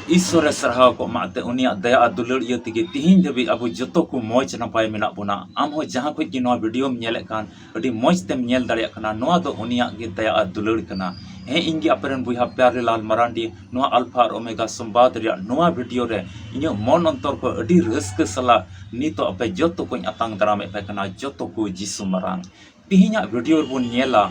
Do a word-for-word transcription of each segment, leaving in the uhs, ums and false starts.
ᱤᱥᱥᱚᱨᱮ ᱥᱟᱨᱦᱟᱣ ᱠᱚᱜ ᱢᱟ ᱛᱮ ᱩᱱᱤᱭᱟᱜ ᱫᱟᱭᱟ ᱟᱨ ᱫᱩᱞᱟᱹᱲ ᱤᱭᱟᱹ ᱛᱮᱜᱮ ᱛᱤᱦᱤᱧ ᱫᱷᱟᱹᱵᱤᱡ ᱟᱵᱚ ᱡᱚᱛᱚ ᱠᱚ ᱢᱚᱡᱽ ᱱᱟᱯᱟᱭ ᱢᱮᱱᱟᱜ ᱵᱚᱱᱟ᱾ ᱟᱢ ᱦᱚᱸ ᱡᱟᱦᱟᱸ ᱠᱷᱚᱡ ᱜᱮ ᱱᱚᱣᱟ ᱵᱷᱤᱰᱤᱭᱳᱢ ᱧᱮᱞᱮᱫ ᱠᱟᱱ, ᱟᱹᱰᱤ ᱢᱚᱡᱽ ᱛᱮᱢ ᱧᱮᱞ ᱫᱟᱲᱮᱭᱟᱜ ᱠᱟᱱᱟ, ᱱᱚᱣᱟ ᱫᱚ ᱩᱱᱤᱭᱟᱜ ᱜᱮ ᱫᱟᱭᱟ ᱟᱨ ᱫᱩᱞᱟᱹᱲ ᱠᱟᱱᱟ᱾ ᱦᱮᱸ, ᱤᱧ ᱜᱮ ᱟᱯᱮ ᱨᱮᱱ ᱵᱚᱭᱦᱟ ᱯᱭᱟᱨᱤᱞᱟᱞ ᱢᱟᱨᱟᱱᱰᱤ᱾ ᱱᱚᱣᱟ ᱟᱞᱯᱷᱟ ᱟᱨ ᱳᱢᱮᱜᱟ ᱥᱚᱢᱵᱟᱫ ᱨᱮᱭᱟᱜ ᱱᱚᱣᱟ ᱵᱷᱤᱰᱤᱭᱳ ᱨᱮ ᱤᱧᱟᱹᱜ ᱢᱚᱱ ᱚᱱᱛᱚᱨ ᱠᱷᱚᱱ ᱟᱹᱰᱤ ᱨᱟᱹᱥᱠᱟᱹ ᱥᱟᱞᱟᱜ ᱱᱤᱛᱚᱜ ᱟᱯᱮ ᱡᱚᱛᱚ ᱠᱚᱧ ᱟᱛᱟᱝ ᱫᱟᱨᱟᱢᱮᱫ ᱯᱮ ᱠᱟᱱᱟ, ᱡᱚᱛᱚ ᱠᱚ ᱡᱤᱥᱩ ᱢᱟᱨᱟᱝ᱾ ᱛᱤᱦᱤᱧᱟᱜ ᱵᱷᱤᱰᱤᱭᱳ ᱨᱮᱵᱚᱱ ᱧᱮᱞᱟ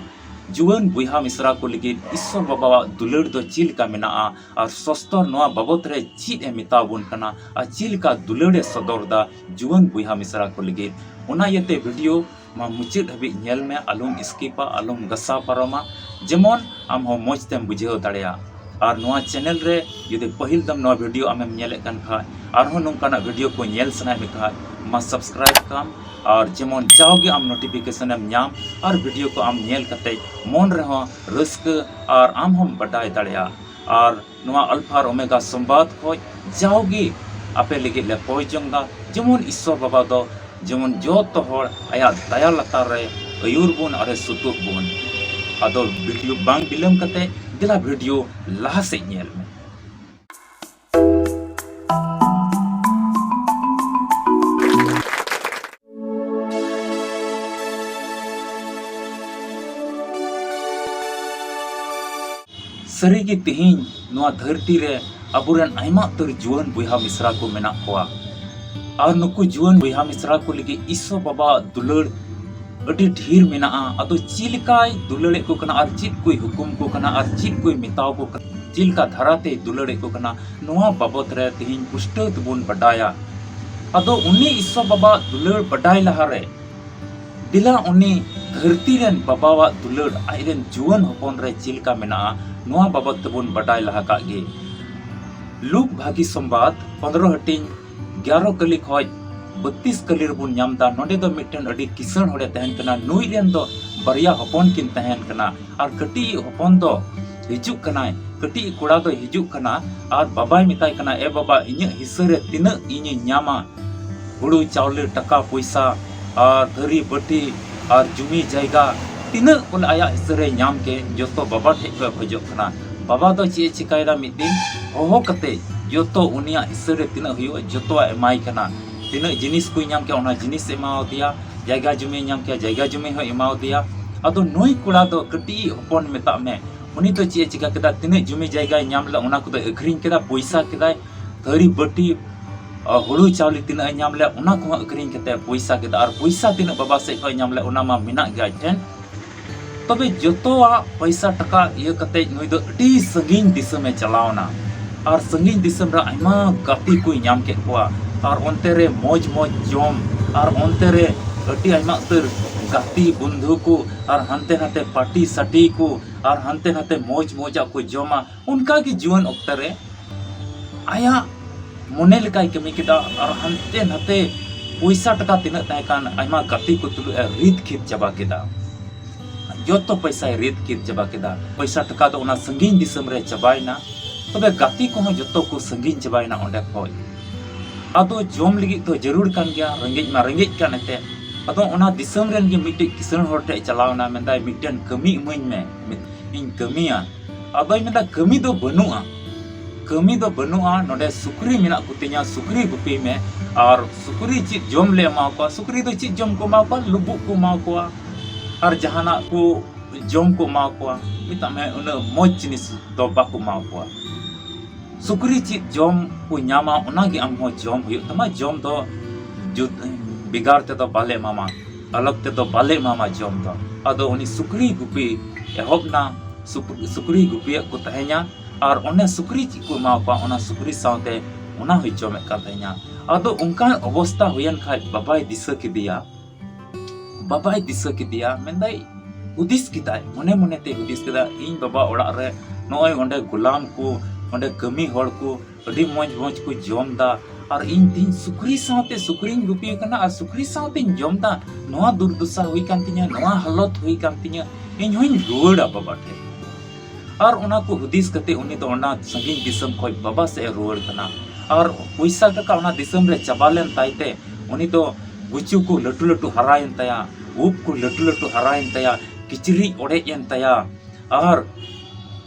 ᱡᱩᱣᱟᱹᱱ ᱵᱚᱭᱦᱟ ᱢᱤᱥᱨᱟ ᱠᱚ ᱞᱟᱹᱜᱤᱫ ᱤᱥᱥᱚᱨ ᱵᱟᱵᱟᱣᱟᱜ ᱫᱩᱞᱟᱹᱲ ᱫᱚ ᱪᱮᱫ ᱞᱮᱠᱟ ᱢᱮᱱᱟᱜᱼᱟ, ᱟᱨ ᱥᱚᱥᱛᱚᱨ ᱱᱚᱣᱟ ᱵᱟᱵᱚᱛ ᱨᱮ ᱪᱮᱫ ᱮ ᱢᱮᱛᱟ ᱵᱚᱱ ᱠᱟᱱᱟ ᱟᱨ ᱪᱮᱫ ᱞᱮᱠᱟ ᱫᱩᱞᱟᱹᱲ ᱮ ᱥᱚᱫᱚᱨ ᱮᱫᱟ ᱡᱩᱣᱟᱹᱱ ᱵᱚᱭᱦᱟ ᱢᱤᱥᱨᱟ ᱠᱚ ᱞᱟᱹᱜᱤᱫ᱾ ᱚᱱᱟ ᱤᱭᱟᱹᱛᱮ ᱵᱷᱤᱰᱤᱭᱳ ᱢᱟ ᱢᱩᱪᱟᱹᱫ ᱦᱟᱹᱵᱤᱡ ᱧᱮᱞ ᱢᱮ, ᱟᱞᱚᱢ ᱥᱠᱤᱯᱟ, ᱟᱞᱚᱢ ᱜᱟᱥᱟᱣ ᱯᱟᱨᱚᱢᱟ, ᱡᱮᱢᱚᱱ ᱟᱢ ᱦᱚᱸ ᱢᱚᱡᱽ ᱛᱮᱢ ᱵᱩᱡᱷᱟᱹᱣ ᱫᱟᱲᱮᱭᱟᱜ᱾ ᱟᱨ ᱱᱚᱣᱟ ᱪᱮᱱᱮᱞ ᱨᱮ ᱡᱩᱫᱤ ᱯᱟᱹᱦᱤᱞ ᱫᱚᱢ ᱱᱚᱣᱟ ᱵᱷᱤᱰᱤᱭᱳ ᱟᱢᱮᱢ ᱧᱮᱞᱮᱫ ᱠᱟᱱ ᱠᱷᱟᱡ, ᱟᱨᱦᱚᱸ ᱱᱚᱝᱠᱟᱱᱟᱜ ᱵᱷᱤᱰᱤᱭᱳ ᱠᱚ ᱧᱮᱞ ᱥᱟᱱᱟᱭᱮᱫ ᱢᱮ ᱠᱷᱟᱡ, ᱢᱟ ᱥᱟᱵᱥᱠᱨᱟᱭᱤᱵ ᱠᱟᱢ, ᱟᱨ ᱡᱮᱢᱚᱱ ᱡᱟᱣᱜᱮ ᱟᱢ ᱱᱳᱴᱤᱯᱷᱤᱠᱮᱥᱚᱱ ᱮᱢ ᱧᱟᱢ ᱟᱨ ᱵᱷᱤᱰᱤᱭᱳ ᱠᱚ ᱟᱢ ᱧᱮᱞ ᱠᱟᱛᱮ ᱢᱚᱱ ᱨᱮᱦᱚᱸ ᱨᱟᱹᱥᱠᱟᱹ ᱟᱨ ᱟᱢ ᱦᱚᱸᱢ ᱵᱟᱰᱟᱭ ᱫᱟᱲᱮᱭᱟᱜᱼᱟ᱾ ᱟᱨ ᱱᱚᱣᱟ ᱟᱞᱯᱷᱟ ᱟᱨ ᱳᱢᱮᱜᱟ ᱥᱚᱢᱵᱟᱫ ᱠᱷᱚᱡ ᱡᱟᱣᱜᱮ ᱟᱯᱮ ᱞᱟᱹᱜᱤᱫ ᱞᱮ ᱠᱚᱭ ᱡᱚᱝ ᱫᱟ, ᱡᱮᱢᱚᱱ ᱤᱥᱥᱚᱨ ᱵᱟᱵᱟ ᱫᱚ ᱡᱮᱢᱚᱱ ᱡᱚᱛᱚ ᱦᱚᱲ ᱟᱭᱟᱜ ᱫᱟᱭᱟ ᱞᱟᱛᱟᱨ ᱨᱮ ᱟᱹᱭᱩᱨ ᱵᱚᱱ ᱟᱨᱮ ᱥᱩᱛᱩᱜ ᱵᱚᱱ᱾ ᱟᱫᱚ ᱵᱷᱤᱰᱤᱭᱳ ᱵᱟᱝ ᱵᱤᱞᱚᱢ ᱠᱟᱛᱮ ᱫᱮᱞᱟ ᱵᱷᱤᱰᱤᱭᱳ ᱞᱟᱦᱟ ᱥᱮᱫ ᱧᱮᱞ ᱢᱮ᱾ ᱥᱟᱹᱨᱤᱜᱮ ᱛᱮᱦᱮᱧ ᱱᱚᱣᱟ ᱫᱷᱟᱹᱨᱛᱤ ᱨᱮ ᱟᱵᱚᱨᱮᱱ ᱟᱭᱢᱟ ᱩᱛᱟᱹᱨ ᱡᱩᱣᱟᱹᱱ ᱵᱚᱭᱦᱟ ᱢᱤᱥᱨᱟ ᱠᱚ ᱢᱮᱱᱟᱜ ᱠᱚᱣᱟ᱾ ᱟᱨ ᱱᱩᱠᱩ ᱡᱩᱣᱟᱹᱱ ᱵᱚᱭᱦᱟ ᱢᱤᱥᱨᱟ ᱠᱚ ᱞᱟᱹᱜᱤᱫ ᱤᱥᱥᱚᱨ ᱵᱟᱵᱟᱣᱟᱜ ᱫᱩᱞᱟᱹᱲ ᱟᱹᱰᱤ ᱰᱷᱮᱨ ᱢᱮᱱᱟᱜᱼᱟ᱾ ᱟᱫᱚ ᱪᱮᱫ ᱞᱮᱠᱟᱭ ᱫᱩᱞᱟᱹᱲᱮᱫ ᱠᱚ ᱠᱟᱱᱟ ᱟᱨ ᱪᱮᱫ ᱠᱚᱭ ᱦᱩᱠᱩᱢ ᱠᱚ ᱠᱟᱱᱟ ᱟᱨ ᱪᱮᱫ ᱠᱚᱭ ᱢᱮᱛᱟᱣ ᱠᱚ ᱠᱟᱱᱟ, ᱪᱮᱫ ᱞᱮᱠᱟ ᱫᱷᱟᱨᱟᱛᱮᱭ ᱫᱩᱞᱟᱹᱲᱮᱫ ᱠᱚ ᱠᱟᱱᱟ, ᱱᱚᱣᱟ ᱵᱟᱵᱚᱛ ᱨᱮ ᱛᱮᱦᱮᱧ ᱯᱩᱥᱴᱟᱹᱣ ᱛᱮᱵᱚᱱ ᱵᱟᱰᱟᱭᱟ᱾ ᱟᱫᱚ ᱩᱱᱤ ᱤᱥᱥᱚᱨ ᱵᱟᱵᱟᱣᱟᱜ ᱫᱩᱞᱟᱹᱲ ᱵᱟᱰᱟᱭ ᱞᱟᱦᱟᱨᱮ ᱫᱮᱞᱟ ᱩᱱᱤ ᱫᱷᱟᱹᱨᱛᱤ ᱨᱮᱱ ᱵᱟᱵᱟᱣᱟᱜ ᱫᱩᱞᱟᱹᱲ ᱟᱡ ᱨᱮᱱ ᱡᱩᱣᱟᱹᱱ ᱦᱚᱯᱚᱱ ᱨᱮ ᱪᱮᱫ ᱞᱮᱠᱟ ᱢᱮᱱᱟᱜᱼᱟ, ᱱᱚᱣᱟ ᱵᱟᱵᱚᱛ ᱛᱮᱵᱚᱱ ᱵᱟᱰᱟᱭ ᱞᱟᱦᱟ ᱠᱟᱜ ᱜᱮ᱾ ᱞᱩᱠ ᱵᱷᱟᱹᱜᱤ ᱥᱚᱢᱵᱟᱫ ᱯᱚᱱᱫᱽᱨᱚ ᱦᱟᱹᱴᱤᱧ ᱜᱮᱭᱟᱨᱚ ᱠᱟᱹᱞᱤ ᱠᱷᱚᱡ ᱵᱚᱛᱛᱤᱥ ᱠᱟᱹᱞᱤ ᱨᱮᱵᱚᱱ ᱧᱟᱢ ᱮᱫᱟ᱾ ᱱᱚᱰᱮ ᱫᱚ ᱢᱤᱫᱴᱮᱱ ᱟᱹᱰᱤ ᱠᱤᱥᱟᱹᱬ ᱦᱚᱲᱮ ᱛᱟᱦᱮᱱ ᱠᱟᱱᱟ᱾ ᱱᱩᱭ ᱨᱮᱱ ᱫᱚ ᱵᱟᱨᱭᱟ ᱦᱚᱯᱚᱱ ᱠᱤᱱ ᱛᱟᱦᱮᱱ ᱠᱟᱱᱟ᱾ ᱟᱨ ᱠᱟᱹᱴᱤᱡ ᱦᱚᱯᱚᱱ ᱫᱚ ᱦᱤᱡᱩᱜ ᱠᱟᱱᱟᱭ, ᱠᱟᱹᱴᱤᱡ ᱠᱚᱲᱟ ᱫᱚᱭ ᱦᱤᱡᱩᱜ ᱠᱟᱱᱟ ᱟᱨ ᱵᱟᱵᱟᱭ ᱢᱮᱛᱟᱭ ᱠᱟᱱᱟ, "ᱮ ᱵᱟᱵᱟ, ᱤᱧᱟᱹᱜ ᱦᱤᱥᱟᱹ ᱨᱮ ᱛᱤᱱᱟᱹᱜ ᱤᱧᱤᱧ ᱧᱟᱢᱟ? ᱦᱩᱲᱩ ᱪᱟᱣᱞᱮ, ᱴᱟᱠᱟ ᱯᱚᱭᱥᱟ ᱟᱨ ᱛᱷᱟᱹᱨᱤ ᱵᱟᱹᱴᱤ ᱟᱨ ᱡᱩᱢᱤ ᱡᱟᱭᱜᱟ, ᱛᱤᱱᱟᱹᱜ ᱵᱚᱞᱮ ᱟᱭᱟᱜ ᱦᱤᱥᱟᱹ ᱨᱮ ᱧᱟᱢ ᱠᱮ, ᱡᱚᱛᱚ ᱵᱟᱵᱟ ᱴᱷᱮᱡ ᱠᱷᱚᱡ ᱠᱷᱚᱡᱚᱜ ᱠᱟᱱᱟ, ᱵᱟᱵᱟ ᱫᱚ ᱪᱮᱫ ᱮ ᱪᱤᱠᱟᱭᱮᱫᱟ? ᱢᱤᱫ ᱫᱤᱱ ᱦᱚᱦᱚ ᱠᱟᱛᱮ ᱡᱚᱛᱚ ᱩᱱᱤᱭᱟᱜ ᱦᱤᱥᱟᱹ ᱨᱮ ᱛᱤᱱᱟᱹᱜ ᱦᱩᱭᱩᱜᱼᱟ, ᱡᱚᱛᱚᱣᱟᱜ ᱮᱢᱟᱭ ᱠᱟᱱᱟ᱾ ᱛᱤᱱᱟᱹᱜ ᱡᱤᱱᱤᱥ ᱠᱚᱭ ᱧᱟᱢ ᱠᱮᱭᱟ, ᱚᱱᱟ ᱡᱤᱱᱤᱥ ᱮ ᱮᱢᱟᱣᱟᱫᱮᱭᱟ᱾ ᱡᱟᱭᱜᱟ ᱡᱩᱢᱤᱭ ᱧᱟᱢ ᱠᱮᱭᱟ, ᱡᱟᱭᱜᱟ ᱡᱩᱢᱤ ᱦᱚᱸᱭ ᱮᱢᱟᱣᱟᱫᱮᱭᱟ᱾ ᱟᱫᱚ ᱱᱩᱭ ᱠᱚᱲᱟ ᱫᱚ ᱠᱟᱹᱴᱤᱡ ᱦᱚᱯᱚᱱ ᱢᱮᱛᱟᱜ ᱢᱮ, ᱩᱱᱤ ᱫᱚ ᱪᱮᱫ ᱮ ᱪᱤᱠᱟ ᱠᱮᱫᱟ? ᱛᱤᱱᱟᱹᱜ ᱡᱩᱢᱤ ᱡᱟᱭᱜᱟᱭ ᱧᱟᱢ ᱞᱮᱫᱟ, ᱚᱱᱟ ᱠᱚᱫᱚᱭ ᱟᱹᱠᱷᱨᱤᱧ ᱠᱮᱫᱟ, ᱯᱚᱭᱥᱟ ᱠᱮᱫᱟᱭ, ᱛᱷᱟᱹᱨᱤ ᱵᱟᱹᱴᱤ, ᱟ, ᱦᱩᱲᱩ ᱪᱟᱣᱞᱮ ᱛᱤᱱᱟᱹᱜ ᱮ ᱧᱟᱢ ᱞᱮᱫ, ᱚᱱᱟ ᱠᱚᱦᱚᱸ ᱟᱹᱠᱷᱨᱤᱧ ᱠᱟᱛᱮ ᱯᱚᱭᱥᱟ ᱠᱮᱫᱟ᱾ ᱟᱨ ᱯᱚᱭᱥᱟ ᱛᱤᱱᱟᱹᱜ ᱵᱟᱵᱟ ᱥᱮᱫ ᱠᱷᱚᱱ ᱧᱟᱢ ᱞᱮᱫ, ᱚᱱᱟ ᱢᱟ ᱢᱮᱱᱟᱜ ᱜᱮ ᱟᱡ ᱴᱷᱮᱱ᱾ ᱛᱚᱵᱮ ᱡᱚᱛᱚᱣᱟᱜ ᱯᱚᱭᱥᱟ ᱴᱟᱠᱟ ᱤᱭᱟᱹ ᱠᱟᱛᱮ ᱱᱩᱭ ᱫᱚ ᱟᱹᱰᱤ ᱥᱟᱺᱜᱤᱧ ᱫᱤᱥᱚᱢ ᱮ ᱪᱟᱞᱟᱣ ᱮᱱᱟ᱾ ᱟᱨ ᱥᱟᱺᱜᱤᱧ ᱫᱤᱥᱚᱢ ᱨᱮ ᱟᱭᱢᱟ ᱜᱟᱛᱮ ᱠᱚᱭ ᱧᱟᱢ ᱠᱮᱫ ᱠᱚᱣᱟ᱾ ᱟᱨ ᱚᱱᱛᱮ ᱨᱮ ᱢᱚᱡᱽ ᱢᱚᱡᱽ ᱡᱚᱢ, ᱟᱨ ᱚᱱᱛᱮ ᱨᱮ ᱟᱹᱰᱤ ᱟᱭᱢᱟ ᱩᱛᱟᱹᱨ ᱜᱟᱛᱮ ᱵᱚᱱᱫᱷᱩ ᱠᱚ, ᱟᱨ ᱦᱟᱱᱛᱮ ᱱᱟᱛᱮ ᱯᱟᱨᱴᱤ ᱥᱟᱴᱤ ᱠᱚ, ᱟᱨ ᱦᱟᱱᱛᱮ ᱱᱟᱛᱮ ᱢᱚᱡᱽ ᱢᱚᱡᱟᱜ ᱠᱚ ᱡᱚᱢᱟ᱾ ᱚᱱᱠᱟ ᱜᱮ ᱡᱩᱣᱟᱹᱱ ᱚᱠᱛᱮ ᱨᱮ ᱟᱭᱟᱜ ᱢᱚᱱᱮ ᱞᱮᱠᱟᱭ ᱠᱟᱹᱢᱤ ᱠᱮᱫᱟ᱾ ᱟᱨ ᱦᱟᱱᱛᱮ ᱱᱟᱛᱮ ᱯᱚᱭᱥᱟ ᱴᱟᱠᱟ ᱛᱤᱱᱟᱹᱜ ᱛᱟᱦᱮᱸ ᱠᱟᱱ, ᱟᱭᱢᱟ ᱜᱟᱛᱮ ᱠᱚ ᱛᱩᱞᱩᱡ ᱮ ᱨᱤᱫ ᱠᱷᱤᱫ ᱪᱟᱵᱟ ᱠᱮᱫᱟ᱾ ᱡᱚᱛᱚ ᱯᱚᱭᱥᱟᱭ ᱨᱤᱫ ᱠᱷᱤᱫ ᱪᱟᱵᱟ ᱠᱮᱫᱟ᱾ ᱯᱚᱭᱥᱟ ᱴᱟᱠᱟ ᱫᱚ ᱚᱱᱟ ᱥᱟᱺᱜᱤᱧ ᱫᱤᱥᱚᱢ ᱨᱮ ᱪᱟᱵᱟᱭᱮᱱᱟ᱾ ᱛᱚᱵᱮ ᱜᱟᱛᱮ ᱠᱚᱦᱚᱸ ᱡᱚᱛᱚ ᱠᱚ ᱥᱟᱺᱜᱤᱧ ᱪᱟᱵᱟᱭᱮᱱᱟ ᱚᱸᱰᱮ ᱠᱷᱚᱡ᱾ ᱟᱫᱚ ᱡᱚᱢ ᱞᱟᱹᱜᱤᱫ ᱫᱚ ᱡᱟᱹᱨᱩᱲ ᱠᱟᱱ ᱜᱮᱭᱟ, ᱨᱮᱸᱜᱮᱡ ᱢᱟ ᱨᱮᱸᱜᱮᱡ ᱠᱟᱱ ᱮᱱᱛᱮ᱾ ᱟᱫᱚ ᱚᱱᱟ ᱫᱤᱥᱚᱢ ᱨᱮᱱ ᱜᱮ ᱢᱤᱫᱴᱮᱡ ᱠᱤᱥᱟᱹᱬ ᱦᱚᱲ ᱴᱷᱮᱡ ᱪᱟᱞᱟᱣ ᱮᱱᱟ, ᱢᱮᱱᱫᱟᱭ, "ᱢᱤᱫᱴᱮᱱ ᱠᱟᱹᱢᱤ ᱤᱢᱟᱹᱧ ᱢᱮ, ᱤᱧ ᱠᱟᱹᱢᱤᱭᱟ᱾" ᱟᱫᱚᱭ ᱢᱮᱱᱫᱟ, "ᱠᱟᱹᱢᱤ ᱫᱚ ᱵᱟᱹᱱᱩᱜᱼᱟ, ᱠᱟᱹᱢᱤ ᱫᱚ ᱵᱟᱹᱱᱩᱜᱼᱟ, ᱱᱚᱰᱮ ᱥᱩᱠᱨᱤ ᱢᱮᱱᱟᱜ ᱠᱚᱛᱤᱧᱟ, ᱥᱩᱠᱨᱤ ᱜᱩᱯᱤ ᱢᱮ᱾ ᱟᱨ ᱥᱩᱠᱨᱤ ᱪᱮᱫ ᱡᱚᱢ ᱞᱮ ᱮᱢᱟ ᱠᱚᱣᱟ?" ᱥᱩᱠᱨᱤ ᱫᱚ ᱪᱮᱫ ᱡᱚᱢ ᱠᱚ ᱮᱢᱟ ᱠᱚᱣᱟ? ᱞᱩᱵᱩᱜ ᱠᱚ ᱮᱢᱟ ᱠᱚᱣᱟ, ᱟᱨ ᱡᱟᱦᱟᱱᱟᱜ ᱠᱚ ᱡᱚᱢ ᱠᱚ ᱮᱢᱟ ᱠᱚᱣᱟ᱾ ᱢᱮᱛᱟᱜ ᱢᱮ, ᱩᱱᱟᱹᱜ ᱢᱚᱡᱽ ᱡᱤᱱᱤᱥ ᱫᱚ ᱵᱟᱠᱚ ᱮᱢᱟ ᱠᱚᱣᱟ᱾ ᱥᱩᱠᱨᱤ ᱪᱮᱫ ᱡᱚᱢ ᱠᱚ ᱧᱟᱢᱟ, ᱚᱱᱟᱜᱮ ᱟᱢ ᱦᱚᱸ ᱡᱚᱢ ᱦᱩᱭᱩᱜ ᱛᱟᱢᱟ᱾ ᱡᱚᱢ ᱫᱚ ᱡᱩᱫ-, ᱵᱷᱮᱜᱟᱨ ᱛᱮᱫᱚ ᱵᱟᱞᱮ ᱮᱢᱟᱢᱟ, ᱟᱞᱟᱜᱽ ᱛᱮᱫᱚ ᱵᱟᱞᱮ ᱮᱢᱟᱢᱟ ᱡᱚᱢ ᱫᱚ᱾ ᱟᱫᱚ ᱩᱱᱤ ᱥᱩᱠᱨᱤ ᱜᱩᱯᱤ ᱮᱦᱚᱵ ᱮᱱᱟ, ᱥᱩᱠ-, ᱥᱩᱠᱨᱤ ᱜᱩᱯᱤᱭᱮᱫ ᱠᱚ ᱛᱟᱦᱮᱸᱧᱟ, ᱟᱨ ᱚᱱᱮ ᱥᱩᱠᱨᱤ ᱪᱮᱫ ᱠᱚ ᱮᱢᱟ ᱠᱚᱣᱟ, ᱚᱱᱟ ᱥᱩᱠᱨᱤ ᱥᱟᱶᱛᱮ ᱚᱱᱟ ᱦᱚᱸᱭ ᱡᱚᱢᱮᱫ ᱠᱟᱱ ᱛᱟᱦᱮᱸᱧᱟ᱾ ᱟᱫᱚ ᱚᱱᱠᱟᱱ ᱚᱵᱚᱥᱛᱟ ᱦᱩᱭᱮᱱ ᱠᱷᱟᱡ ᱵᱟᱵᱟᱭ ᱫᱤᱥᱟᱹ ᱠᱮᱫᱮᱭᱟ, ᱵᱟᱵᱟᱭ ᱫᱤᱥᱟᱹ ᱠᱮᱫᱮᱭᱟ, ᱢᱮᱱᱫᱟᱭ, ᱦᱩᱫᱤᱥ ᱠᱮᱫᱟᱭ, ᱢᱚᱱᱮ ᱢᱚᱱᱮ ᱛᱮ ᱦᱩᱫᱤᱥ ᱠᱮᱫᱟ, "ᱤᱧ ᱵᱟᱵᱟ ᱚᱲᱟᱜ ᱨᱮ ᱱᱚᱜᱼᱚᱭ ᱚᱸᱰᱮ ᱜᱩᱞᱟᱢ ᱠᱚ, ᱚᱸᱰᱮ ᱠᱟᱹᱢᱤ ᱦᱚᱲ ᱠᱚ ᱟᱹᱰᱤ ᱢᱚᱡᱽ ᱢᱚᱡᱽ ᱠᱚ ᱡᱚᱢ ᱫᱟ, ᱟᱨ ᱤᱧ ᱛᱤᱦᱤᱧ ᱥᱩᱠᱨᱤ ᱥᱟᱶᱛᱮ ᱥᱩᱠᱨᱤᱧ ᱜᱩᱯᱤ ᱠᱟᱱᱟ ᱟᱨ ᱥᱩᱠᱨᱤ ᱥᱟᱶᱛᱮᱧ ᱡᱚᱢ ᱫᱟ, ᱱᱚᱣᱟ ᱫᱩᱨᱫᱚᱥᱟ ᱦᱩᱭ ᱠᱟᱱ ᱛᱤᱧᱟᱹ, ᱱᱚᱣᱟ ᱦᱟᱞᱚᱛ ᱦᱩᱭ ᱠᱟᱱ ᱛᱤᱧᱟᱹ, ᱤᱧ ᱦᱚᱧ ᱨᱩᱣᱟᱹᱲᱟ ᱵᱟᱵᱟ ᱴᱷᱮᱱ᱾" ᱟᱨ ᱚᱱᱟ ᱠᱚ ᱦᱩᱫᱤᱥ ᱠᱟᱛᱮ ᱩᱱᱤ ᱫᱚ ᱚᱱᱟ ᱥᱟᱺᱜᱤᱧ ᱫᱤᱥᱚᱢ ᱠᱷᱚᱡ ᱵᱟᱵᱟ ᱥᱮᱫ ᱮ ᱨᱩᱣᱟᱹᱲ ᱠᱟᱱᱟ᱾ ᱟᱨ ᱯᱚᱭᱥᱟ ᱴᱟᱠᱟ ᱚᱱᱟ ᱫᱤᱥᱚᱢ ᱨᱮ ᱪᱟᱵᱟ ᱞᱮᱱ ᱛᱟᱭ ᱛᱮ, ᱩᱱᱤ ᱫᱚ ᱜᱩᱪᱩ ᱠᱚ ᱞᱟᱹᱴᱩ ᱞᱟᱹᱴᱩ ᱦᱟᱨᱟᱭᱮᱱ ᱛᱟᱭᱟ, ᱩᱵ ᱠᱚ ᱞᱟᱹᱴᱩ ᱞᱟᱹᱴᱩ ᱦᱟᱨᱟᱭᱮᱱ ᱛᱟᱭᱟ, ᱠᱤᱪᱨᱤᱡ ᱚᱲᱮᱡ ᱮᱱ ᱛᱟᱭᱟ, ᱟᱨ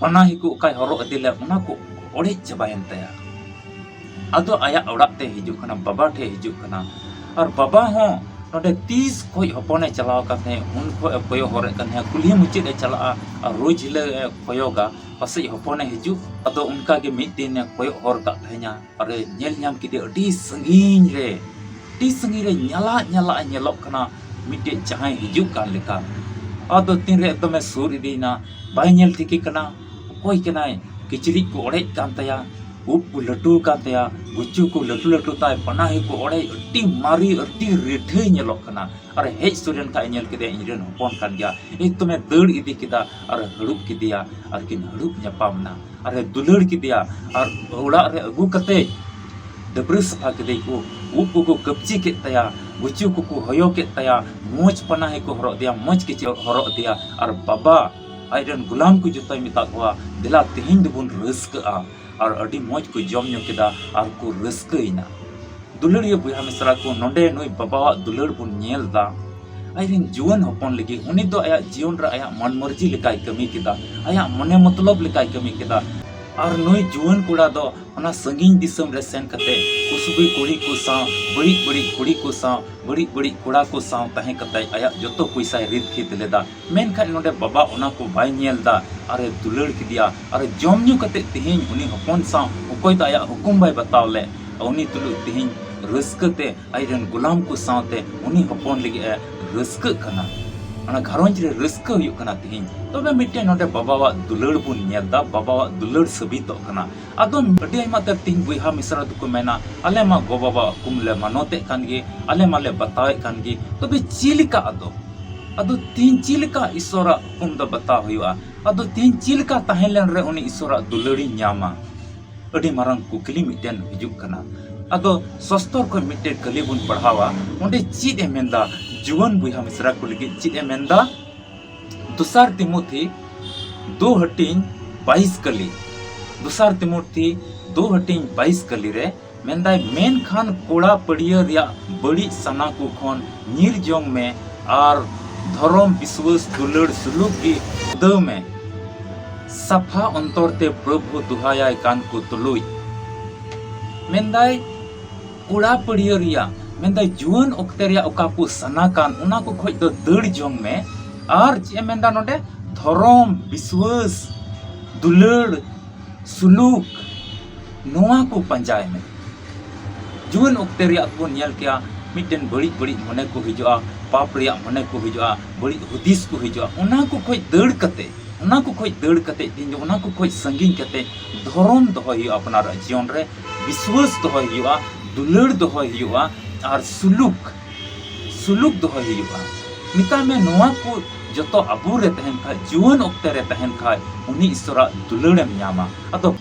ᱯᱟᱱᱟᱦᱤ ᱠᱚ ᱚᱠᱟᱭ ᱦᱚᱨᱚᱜ ᱤᱫᱤ ᱞᱮᱫ, ᱚᱱᱟ ᱠᱚ ᱚᱲᱮᱡ ᱪᱟᱵᱟᱭᱮᱱ ᱛᱟᱭᱟ᱾ ᱟᱫᱚ ᱟᱭᱟᱜ ᱚᱲᱟᱜ ᱛᱮ ᱦᱤᱡᱩᱜ ᱠᱟᱱᱟ, ᱵᱟᱵᱟ ᱴᱷᱮᱡ ᱦᱤᱡᱩᱜ ᱠᱟᱱᱟ᱾ ᱟᱨ ᱵᱟᱵᱟ ᱦᱚᱸ ᱱᱚᱰᱮ ᱛᱤᱥ ᱠᱷᱚᱡ ᱦᱚᱯᱚᱱᱮ ᱪᱟᱞᱟᱣ ᱟᱠᱟᱱ ᱛᱟᱦᱮᱸᱫ, ᱩᱱ ᱠᱷᱚᱡ ᱮ ᱠᱚᱭᱚᱜ ᱦᱚᱨᱮᱫ ᱠᱟᱱ ᱛᱟᱦᱮᱸᱫ, ᱠᱩᱞᱦᱤ ᱢᱩᱪᱟᱹᱫ ᱮ ᱪᱟᱞᱟᱜᱼᱟ ᱟᱨ ᱨᱳᱡᱽ ᱦᱤᱞᱳᱜ ᱮ ᱠᱚᱭᱚᱜᱟ, ᱯᱟᱥᱮᱡ ᱦᱚᱯᱚᱱᱮ ᱦᱤᱡᱩᱜ᱾ ᱟᱫᱚ ᱚᱱᱠᱟ ᱜᱮ ᱢᱤᱫ ᱫᱤᱱ ᱮ ᱠᱚᱭᱚᱜ ᱦᱚᱨ ᱠᱟᱜ ᱛᱟᱦᱮᱸᱧᱟ ᱟᱨ ᱮ ᱧᱮᱞ ᱧᱟᱢ ᱠᱮᱫᱮᱭᱟ ᱟᱹᱰᱤ ᱥᱟᱺᱜᱤᱧ ᱨᱮ, ᱟᱹᱰᱤ ᱥᱟᱺᱜᱤᱧ ᱨᱮ ᱧᱟᱞᱟᱜ ᱧᱟᱞᱟᱜ ᱮ ᱧᱮᱞᱚᱜ ᱠᱟᱱᱟ, ᱢᱤᱫᱴᱮᱡ ᱡᱟᱦᱟᱸᱭ ᱦᱤᱡᱩᱜ ᱠᱟᱱ ᱞᱮᱠᱟ᱾ ᱟᱫᱚ ᱛᱤᱱᱨᱮ ᱮᱠᱫᱚᱢᱮ ᱥᱩᱨ ᱤᱫᱤᱭᱮᱱᱟ, ᱵᱟᱭ ᱧᱮᱞ ᱴᱷᱤᱠᱮ ᱠᱟᱱᱟ ᱚᱠᱚᱭ ᱠᱟᱱᱟᱭ᱾ ᱠᱤᱪᱨᱤᱡ ᱠᱚ ᱚᱲᱮᱡ ᱠᱟᱱ ᱛᱟᱭᱟ, ᱩᱵ ᱠᱚ ᱞᱟᱹᱴᱩ ᱟᱠᱟᱱ ᱛᱟᱭᱟ, ᱜᱩᱪᱩ ᱠᱚ ᱞᱟᱹᱴᱩ ᱞᱟᱹᱴᱩ ᱛᱟᱭ, ᱯᱟᱱᱟᱦᱤ ᱠᱚ ᱚᱲᱮᱡ, ᱟᱹᱰᱤ ᱢᱟᱨᱮ, ᱟᱹᱰᱤ ᱨᱤᱴᱷᱟᱹᱭ ᱧᱮᱞᱚᱜ ᱠᱟᱱᱟ᱾ ᱟᱨ ᱦᱮᱡ ᱥᱩᱨ ᱮᱱ ᱠᱷᱟᱡ ᱧᱮᱞ ᱠᱮᱫᱮᱭᱟ, ᱤᱧ ᱨᱮᱱ ᱦᱚᱯᱚᱱ ᱠᱟᱱ ᱜᱮᱭᱟ᱾ ᱮᱠᱫᱚᱢᱮ ᱫᱟᱹᱲ ᱤᱫᱤ ᱠᱮᱫᱟ ᱟᱨ ᱦᱟᱹᱲᱩᱵ ᱠᱮᱫᱮᱭᱟ, ᱟᱨ ᱠᱤᱱ ᱦᱟᱹᱲᱩᱵ ᱧᱟᱯᱟᱢ ᱮᱱᱟ᱾ ᱟᱨᱮ ᱫᱩᱞᱟᱹᱲ ᱠᱮᱫᱮᱭᱟ, ᱟᱨ ᱚᱲᱟᱜ ᱨᱮ ᱟᱹᱜᱩ ᱠᱟᱛᱮ ᱰᱟᱹᱵᱽᱨᱟᱹ ᱥᱟᱯᱷᱟ ᱠᱮᱫᱮ ᱠᱚ, ᱩᱵ ᱠᱚᱠᱚ ᱠᱟᱹᱯᱪᱤ ᱠᱮᱫ ᱛᱟᱭᱟ, ᱜᱩᱪᱩ ᱠᱚᱠᱚ ᱦᱚᱭᱚ ᱠᱮᱫ ᱛᱟᱭᱟ, ᱢᱚᱡᱽ ᱯᱟᱱᱟᱦᱤ ᱠᱚ ᱦᱚᱨᱚᱜ ᱟᱫᱮᱭᱟ, ᱢᱚᱡᱽ ᱠᱤᱪᱨᱤᱡ ᱦᱚᱨᱚᱜ ᱟᱫᱮᱭᱟ᱾ ᱟᱨ ᱵᱟᱵᱟ ᱟᱡ ᱨᱮᱱ ᱜᱩᱞᱟᱢ ᱠᱚ ᱡᱚᱛᱚᱭ ᱢᱮᱛᱟᱜ ᱠᱚᱣᱟ, "ᱫᱮᱞᱟ ᱛᱮᱦᱮᱧ ᱫᱚᱵᱚᱱ ᱨᱟᱹᱥᱠᱟᱹᱜᱼᱟ᱾" ᱟᱨ ᱟᱹᱰᱤ ᱢᱚᱡᱽ ᱠᱚ ᱡᱚᱢ ᱧᱩ ᱠᱮᱫᱟ ᱟᱨ ᱠᱚ ᱨᱟᱹᱥᱠᱟᱹᱭᱮᱱᱟ᱾ ᱫᱩᱞᱟᱹᱲᱤᱭᱟᱹ ᱵᱚᱭᱦᱟ ᱢᱤᱥᱨᱟ ᱠᱚ, ᱱᱚᱰᱮ ᱱᱩᱭ ᱵᱟᱵᱟᱣᱟᱜ ᱫᱩᱞᱟᱹᱲ ᱵᱚᱱ ᱧᱮᱞ ᱮᱫᱟ᱾ ᱟᱡ ᱨᱮᱱ ᱡᱩᱣᱟᱹᱱ ᱦᱚᱯᱚᱱ ᱞᱟᱹᱜᱤᱫ ᱩᱱᱤ ᱫᱚ ᱟᱭᱟᱜ ᱡᱤᱭᱚᱱ ᱨᱮ ᱟᱭᱟᱜ ᱢᱚᱱ ᱢᱚᱨᱡᱤ ᱞᱮᱠᱟᱭ ᱠᱟᱹᱢᱤ ᱠᱮᱫᱟ, ᱟᱭᱟᱜ ᱢᱚᱱᱮ ᱢᱚᱛᱞᱚᱵ ᱞᱮᱠᱟᱭ ᱠᱟᱹᱢᱤ ᱠᱮᱫᱟ᱾ ᱟᱨ ᱱᱩᱭ ᱡᱩᱣᱟᱹᱱ ᱠᱚᱲᱟ ᱫᱚ ᱚᱱᱟ ᱥᱟᱺᱜᱤᱧ ᱫᱤᱥᱚᱢ ᱨᱮ ᱥᱮᱱ ᱠᱟᱛᱮ ᱠᱩᱥᱵᱤ ᱠᱩᱲᱤ ᱠᱚ ᱥᱟᱶ, ᱵᱟᱹᱲᱤᱡ ᱵᱟᱹᱲᱤᱡ ᱠᱩᱲᱤ ᱠᱚ ᱥᱟᱶ, ᱵᱟᱹᱲᱤᱡ ᱵᱟᱹᱲᱤᱡ ᱠᱚᱲᱟ ᱠᱚ ᱥᱟᱶ ᱛᱟᱦᱮᱸ ᱠᱟᱛᱮ ᱟᱭᱟᱜ ᱡᱚᱛᱚ ᱯᱚᱭᱥᱟᱭ ᱨᱤᱫ ᱠᱷᱤᱫ ᱞᱮᱫᱟ᱾ ᱢᱮᱱᱠᱷᱟᱱ ᱱᱚᱰᱮ ᱵᱟᱵᱟ ᱚᱱᱟ ᱠᱚ ᱵᱟᱭ ᱧᱮᱞ ᱮᱫᱟ, ᱟᱨᱮ ᱫᱩᱞᱟᱹᱲ ᱠᱮᱫᱮᱭᱟ᱾ ᱟᱨ ᱡᱚᱢ ᱧᱩ ᱠᱟᱛᱮ ᱛᱮᱦᱮᱧ ᱩᱱᱤ ᱦᱚᱯᱚᱱ ᱥᱟᱶ ᱚᱠᱚᱭ ᱫᱚ ᱟᱭᱟᱜ ᱦᱩᱠᱩᱢ ᱵᱟᱭ ᱵᱟᱛᱟᱣ ᱞᱮᱫ, ᱩᱱᱤ ᱛᱩᱞᱩᱡ ᱛᱮᱦᱮᱧ ᱨᱟᱹᱥᱠᱟᱹ ᱛᱮ ᱟᱡ ᱨᱮᱱ ᱜᱩᱞᱟᱢ ᱠᱚ ᱥᱟᱶᱛᱮ ᱩᱱᱤ ᱦᱚᱯᱚᱱ ᱞᱟᱹᱜᱤᱫ ᱮ ᱨᱟᱹᱥᱠᱟᱹᱜ ᱠᱟᱱᱟ᱾ ᱚᱱᱟ ᱜᱷᱟᱨᱚᱸᱡᱽ ᱨᱮ ᱨᱟᱹᱥᱠᱟᱹ ᱦᱩᱭᱩᱜ ᱠᱟᱱᱟ ᱛᱮᱦᱮᱧ᱾ ᱛᱚᱵᱮ ᱢᱤᱫᱴᱮᱱ ᱱᱚᱰᱮ ᱵᱟᱵᱟᱣᱟᱜ ᱫᱩᱞᱟᱹᱲ ᱵᱚᱱ ᱧᱮᱞ ᱮᱫᱟ, ᱵᱟᱵᱟᱣᱟᱜ ᱫᱩᱞᱟᱹᱲ ᱥᱟᱹᱵᱤᱛᱚᱜ ᱠᱟᱱᱟ᱾ ᱟᱫᱚ ᱟᱹᱰᱤ ᱟᱭᱢᱟ ᱩᱛᱟᱹᱨ ᱛᱮᱦᱮᱧ ᱵᱚᱭᱦᱟ ᱢᱤᱥᱨᱟ ᱫᱚᱠᱚ ᱢᱮᱱᱟ, "ᱟᱞᱮ ᱢᱟ ᱜᱚ ᱵᱟᱵᱟᱣᱟᱜ ᱦᱩᱠᱩᱢ ᱞᱮ ᱢᱟᱱᱚᱛᱮᱫ ᱠᱟᱱ ᱜᱮ, ᱟᱞᱮ ᱢᱟᱞᱮ ᱵᱟᱛᱟᱣᱮᱫ ᱠᱟᱱ ᱜᱮ, ᱛᱚᱵᱮ ᱪᱮᱫ ᱞᱮᱠᱟ ᱟᱫᱚ? ᱟᱫᱚ ᱛᱮᱦᱮᱧ ᱪᱮᱫ ᱞᱮᱠᱟ ᱤᱥᱚᱨᱟᱜ ᱦᱩᱠᱩᱢ ᱫᱚ ᱵᱟᱛᱟᱣ ᱦᱩᱭᱩᱜᱼᱟ? ᱟᱫᱚ ᱛᱮᱦᱮᱧ ᱪᱮᱫ ᱞᱮᱠᱟ ᱛᱟᱦᱮᱸ ᱞᱮᱱ ᱨᱮ ᱩᱱᱤ ᱤᱥᱚᱨᱟᱜ ᱫᱩᱞᱟᱹᱲᱤᱧ ᱧᱟᱢᱟ?" ᱟᱹᱰᱤ ᱢᱟᱨᱟᱝ ᱠᱩᱠᱞᱤ ᱢᱤᱫᱴᱮᱱ ᱦᱤᱡᱩᱜ ᱠᱟᱱᱟ᱾ ᱟᱫᱚ ᱥᱚᱥᱛᱚᱨ ᱠᱷᱚᱱ ᱢᱤᱫᱴᱮᱱ ᱠᱟᱹᱞᱤ ᱵᱚᱱ ᱯᱟᱲᱦᱟᱣᱟ, ᱚᱸᱰᱮ ᱪᱮᱫ ᱮ ᱢᱮᱱᱫᱟ? ᱡᱩᱣᱟᱹᱱ ᱵᱚᱭᱦᱟ ᱢᱤᱥᱨᱟ ᱠᱚ ᱞᱟᱹᱜᱤᱫ ᱪᱮᱫ ᱮ ᱢᱮᱱᱫᱟ? ᱫᱚᱥᱟᱨ ᱛᱤᱢᱳᱛᱷᱤ ᱫᱩ ᱦᱟᱹᱴᱤᱧ ᱵᱟᱭᱤᱥ ᱠᱟᱹᱞᱤ, ᱫᱚᱥᱟᱨ ᱛᱤᱢᱳᱛᱷᱤ ᱫᱩ ᱦᱟᱹᱴᱤᱧ ᱵᱟᱭᱤᱥ ᱠᱟᱹᱞᱤ ᱨᱮ ᱢᱮᱱᱫᱟᱭ, "ᱢᱮᱱᱠᱷᱟᱱ ᱠᱚᱲᱟ ᱯᱟᱹᱲᱭᱟᱹ ᱨᱮᱭᱟᱜ ᱵᱟᱹᱲᱤᱡ ᱥᱟᱱᱟ ᱠᱚ ᱠᱷᱚᱱ ᱧᱤᱨ ᱡᱚᱝ ᱢᱮ ᱟᱨ ᱫᱷᱚᱨᱚᱢ, ᱵᱤᱥᱣᱟᱹᱥ, ᱫᱩᱞᱟᱹᱲ, ᱥᱩᱞᱩᱠ ᱜᱮ ᱠᱷᱩᱫᱟᱹᱣ ᱢᱮ᱾ ᱥᱟᱯᱷᱟ ᱚᱱᱛᱚᱨ ᱛᱮ ᱯᱨᱚᱵᱷᱩ ᱫᱩᱦᱟᱭᱟᱭ ᱠᱟᱱ ᱠᱚ ᱛᱩᱞᱩᱡ, ᱢᱮᱱᱫᱟᱭ, ᱠᱚᱲᱟ ᱯᱟᱹᱲᱭᱟᱹ ᱨᱮᱭᱟᱜ, ᱢᱮᱱᱫᱟᱭ, ᱡᱩᱣᱟᱹᱱ ᱚᱠᱛᱮ ᱨᱮᱭᱟᱜ ᱚᱠᱟ ᱠᱚ ᱥᱟᱱᱟ ᱠᱟᱱ, ᱚᱱᱟ ᱠᱚ ᱠᱷᱚᱡ ᱫᱚ ᱫᱟᱹᱲ ᱡᱚᱝ ᱢᱮ᱾ ᱟᱨ ᱪᱮᱫ ᱮ ᱢᱮᱱᱫᱟ ᱱᱚᱰᱮ? ᱫᱷᱚᱨᱚᱢ, ᱵᱤᱥᱣᱟᱹᱥ, ᱫᱩᱞᱟᱹᱲ, ᱥᱩᱞᱩᱠ, ᱱᱚᱣᱟ ᱠᱚ ᱯᱟᱸᱡᱟᱭ ᱢᱮ᱾ ᱡᱩᱣᱟᱹᱱ ᱚᱠᱛᱮ ᱨᱮᱭᱟᱜ ᱵᱚᱱ ᱧᱮᱞ ᱠᱮᱭᱟ, ᱢᱤᱫᱴᱮᱱ ᱵᱟᱹᱲᱤᱡ ᱵᱟᱹᱲᱤᱡ ᱢᱚᱱᱮ ᱠᱚ ᱦᱤᱡᱩᱜᱼᱟ, ᱯᱟᱯ ᱨᱮᱭᱟᱜ ᱢᱚᱱᱮ ᱠᱚ ᱦᱤᱡᱩᱜᱼᱟ, ᱵᱟᱹᱲᱤᱡ ᱦᱩᱫᱤᱥ ᱠᱚ ᱦᱤᱡᱩᱜᱼᱟ᱾ ᱚᱱᱟ ᱠᱚ ᱠᱷᱚᱡ ᱫᱟᱹᱲ ᱠᱟᱛᱮ, ᱚᱱᱟ ᱠᱚ ᱠᱷᱚᱡ ᱫᱟᱹᱲ ᱠᱟᱛᱮ, ᱤᱧ ᱫᱚ ᱚᱱᱟ ᱠᱚ ᱠᱷᱚᱡ ᱥᱟᱺᱜᱤᱧ ᱠᱟᱛᱮ ᱫᱷᱚᱨᱚᱢ ᱫᱚᱦᱚᱭ ᱦᱩᱭᱩᱜᱼᱟ ᱟᱯᱱᱟᱨᱟᱜ ᱡᱤᱭᱚᱱ ᱨᱮ, ᱵᱤᱥᱣᱟᱹᱥ ᱫᱚᱦᱚᱭ ᱦᱩᱭᱩᱜᱼᱟ, ᱫᱩᱞᱟᱹᱲ ᱫᱚᱦᱚᱭ ᱦᱩᱭᱩᱜᱼᱟ, ᱟᱨ ᱥᱩᱞᱩᱠ, ᱥᱩᱞᱩᱠ ᱫᱚᱦᱚᱭ ᱦᱩᱭᱩᱜᱼᱟ᱾ ᱢᱮᱛᱟᱜ ᱢᱮ, ᱱᱚᱣᱟ ᱠᱚ ᱡᱚᱛᱚ ᱟᱵᱚ ᱨᱮ ᱛᱟᱦᱮᱱ ᱠᱷᱟᱡ, ᱡᱩᱣᱟᱹᱱ ᱚᱠᱛᱮ ᱨᱮ ᱛᱟᱦᱮᱱ ᱠᱷᱟᱡ, ᱩᱱᱤ ᱤᱥᱚᱨᱟᱜ ᱫᱩᱞᱟᱹᱲᱮᱢ ᱧᱟᱢᱟ᱾ ᱟᱫᱚ,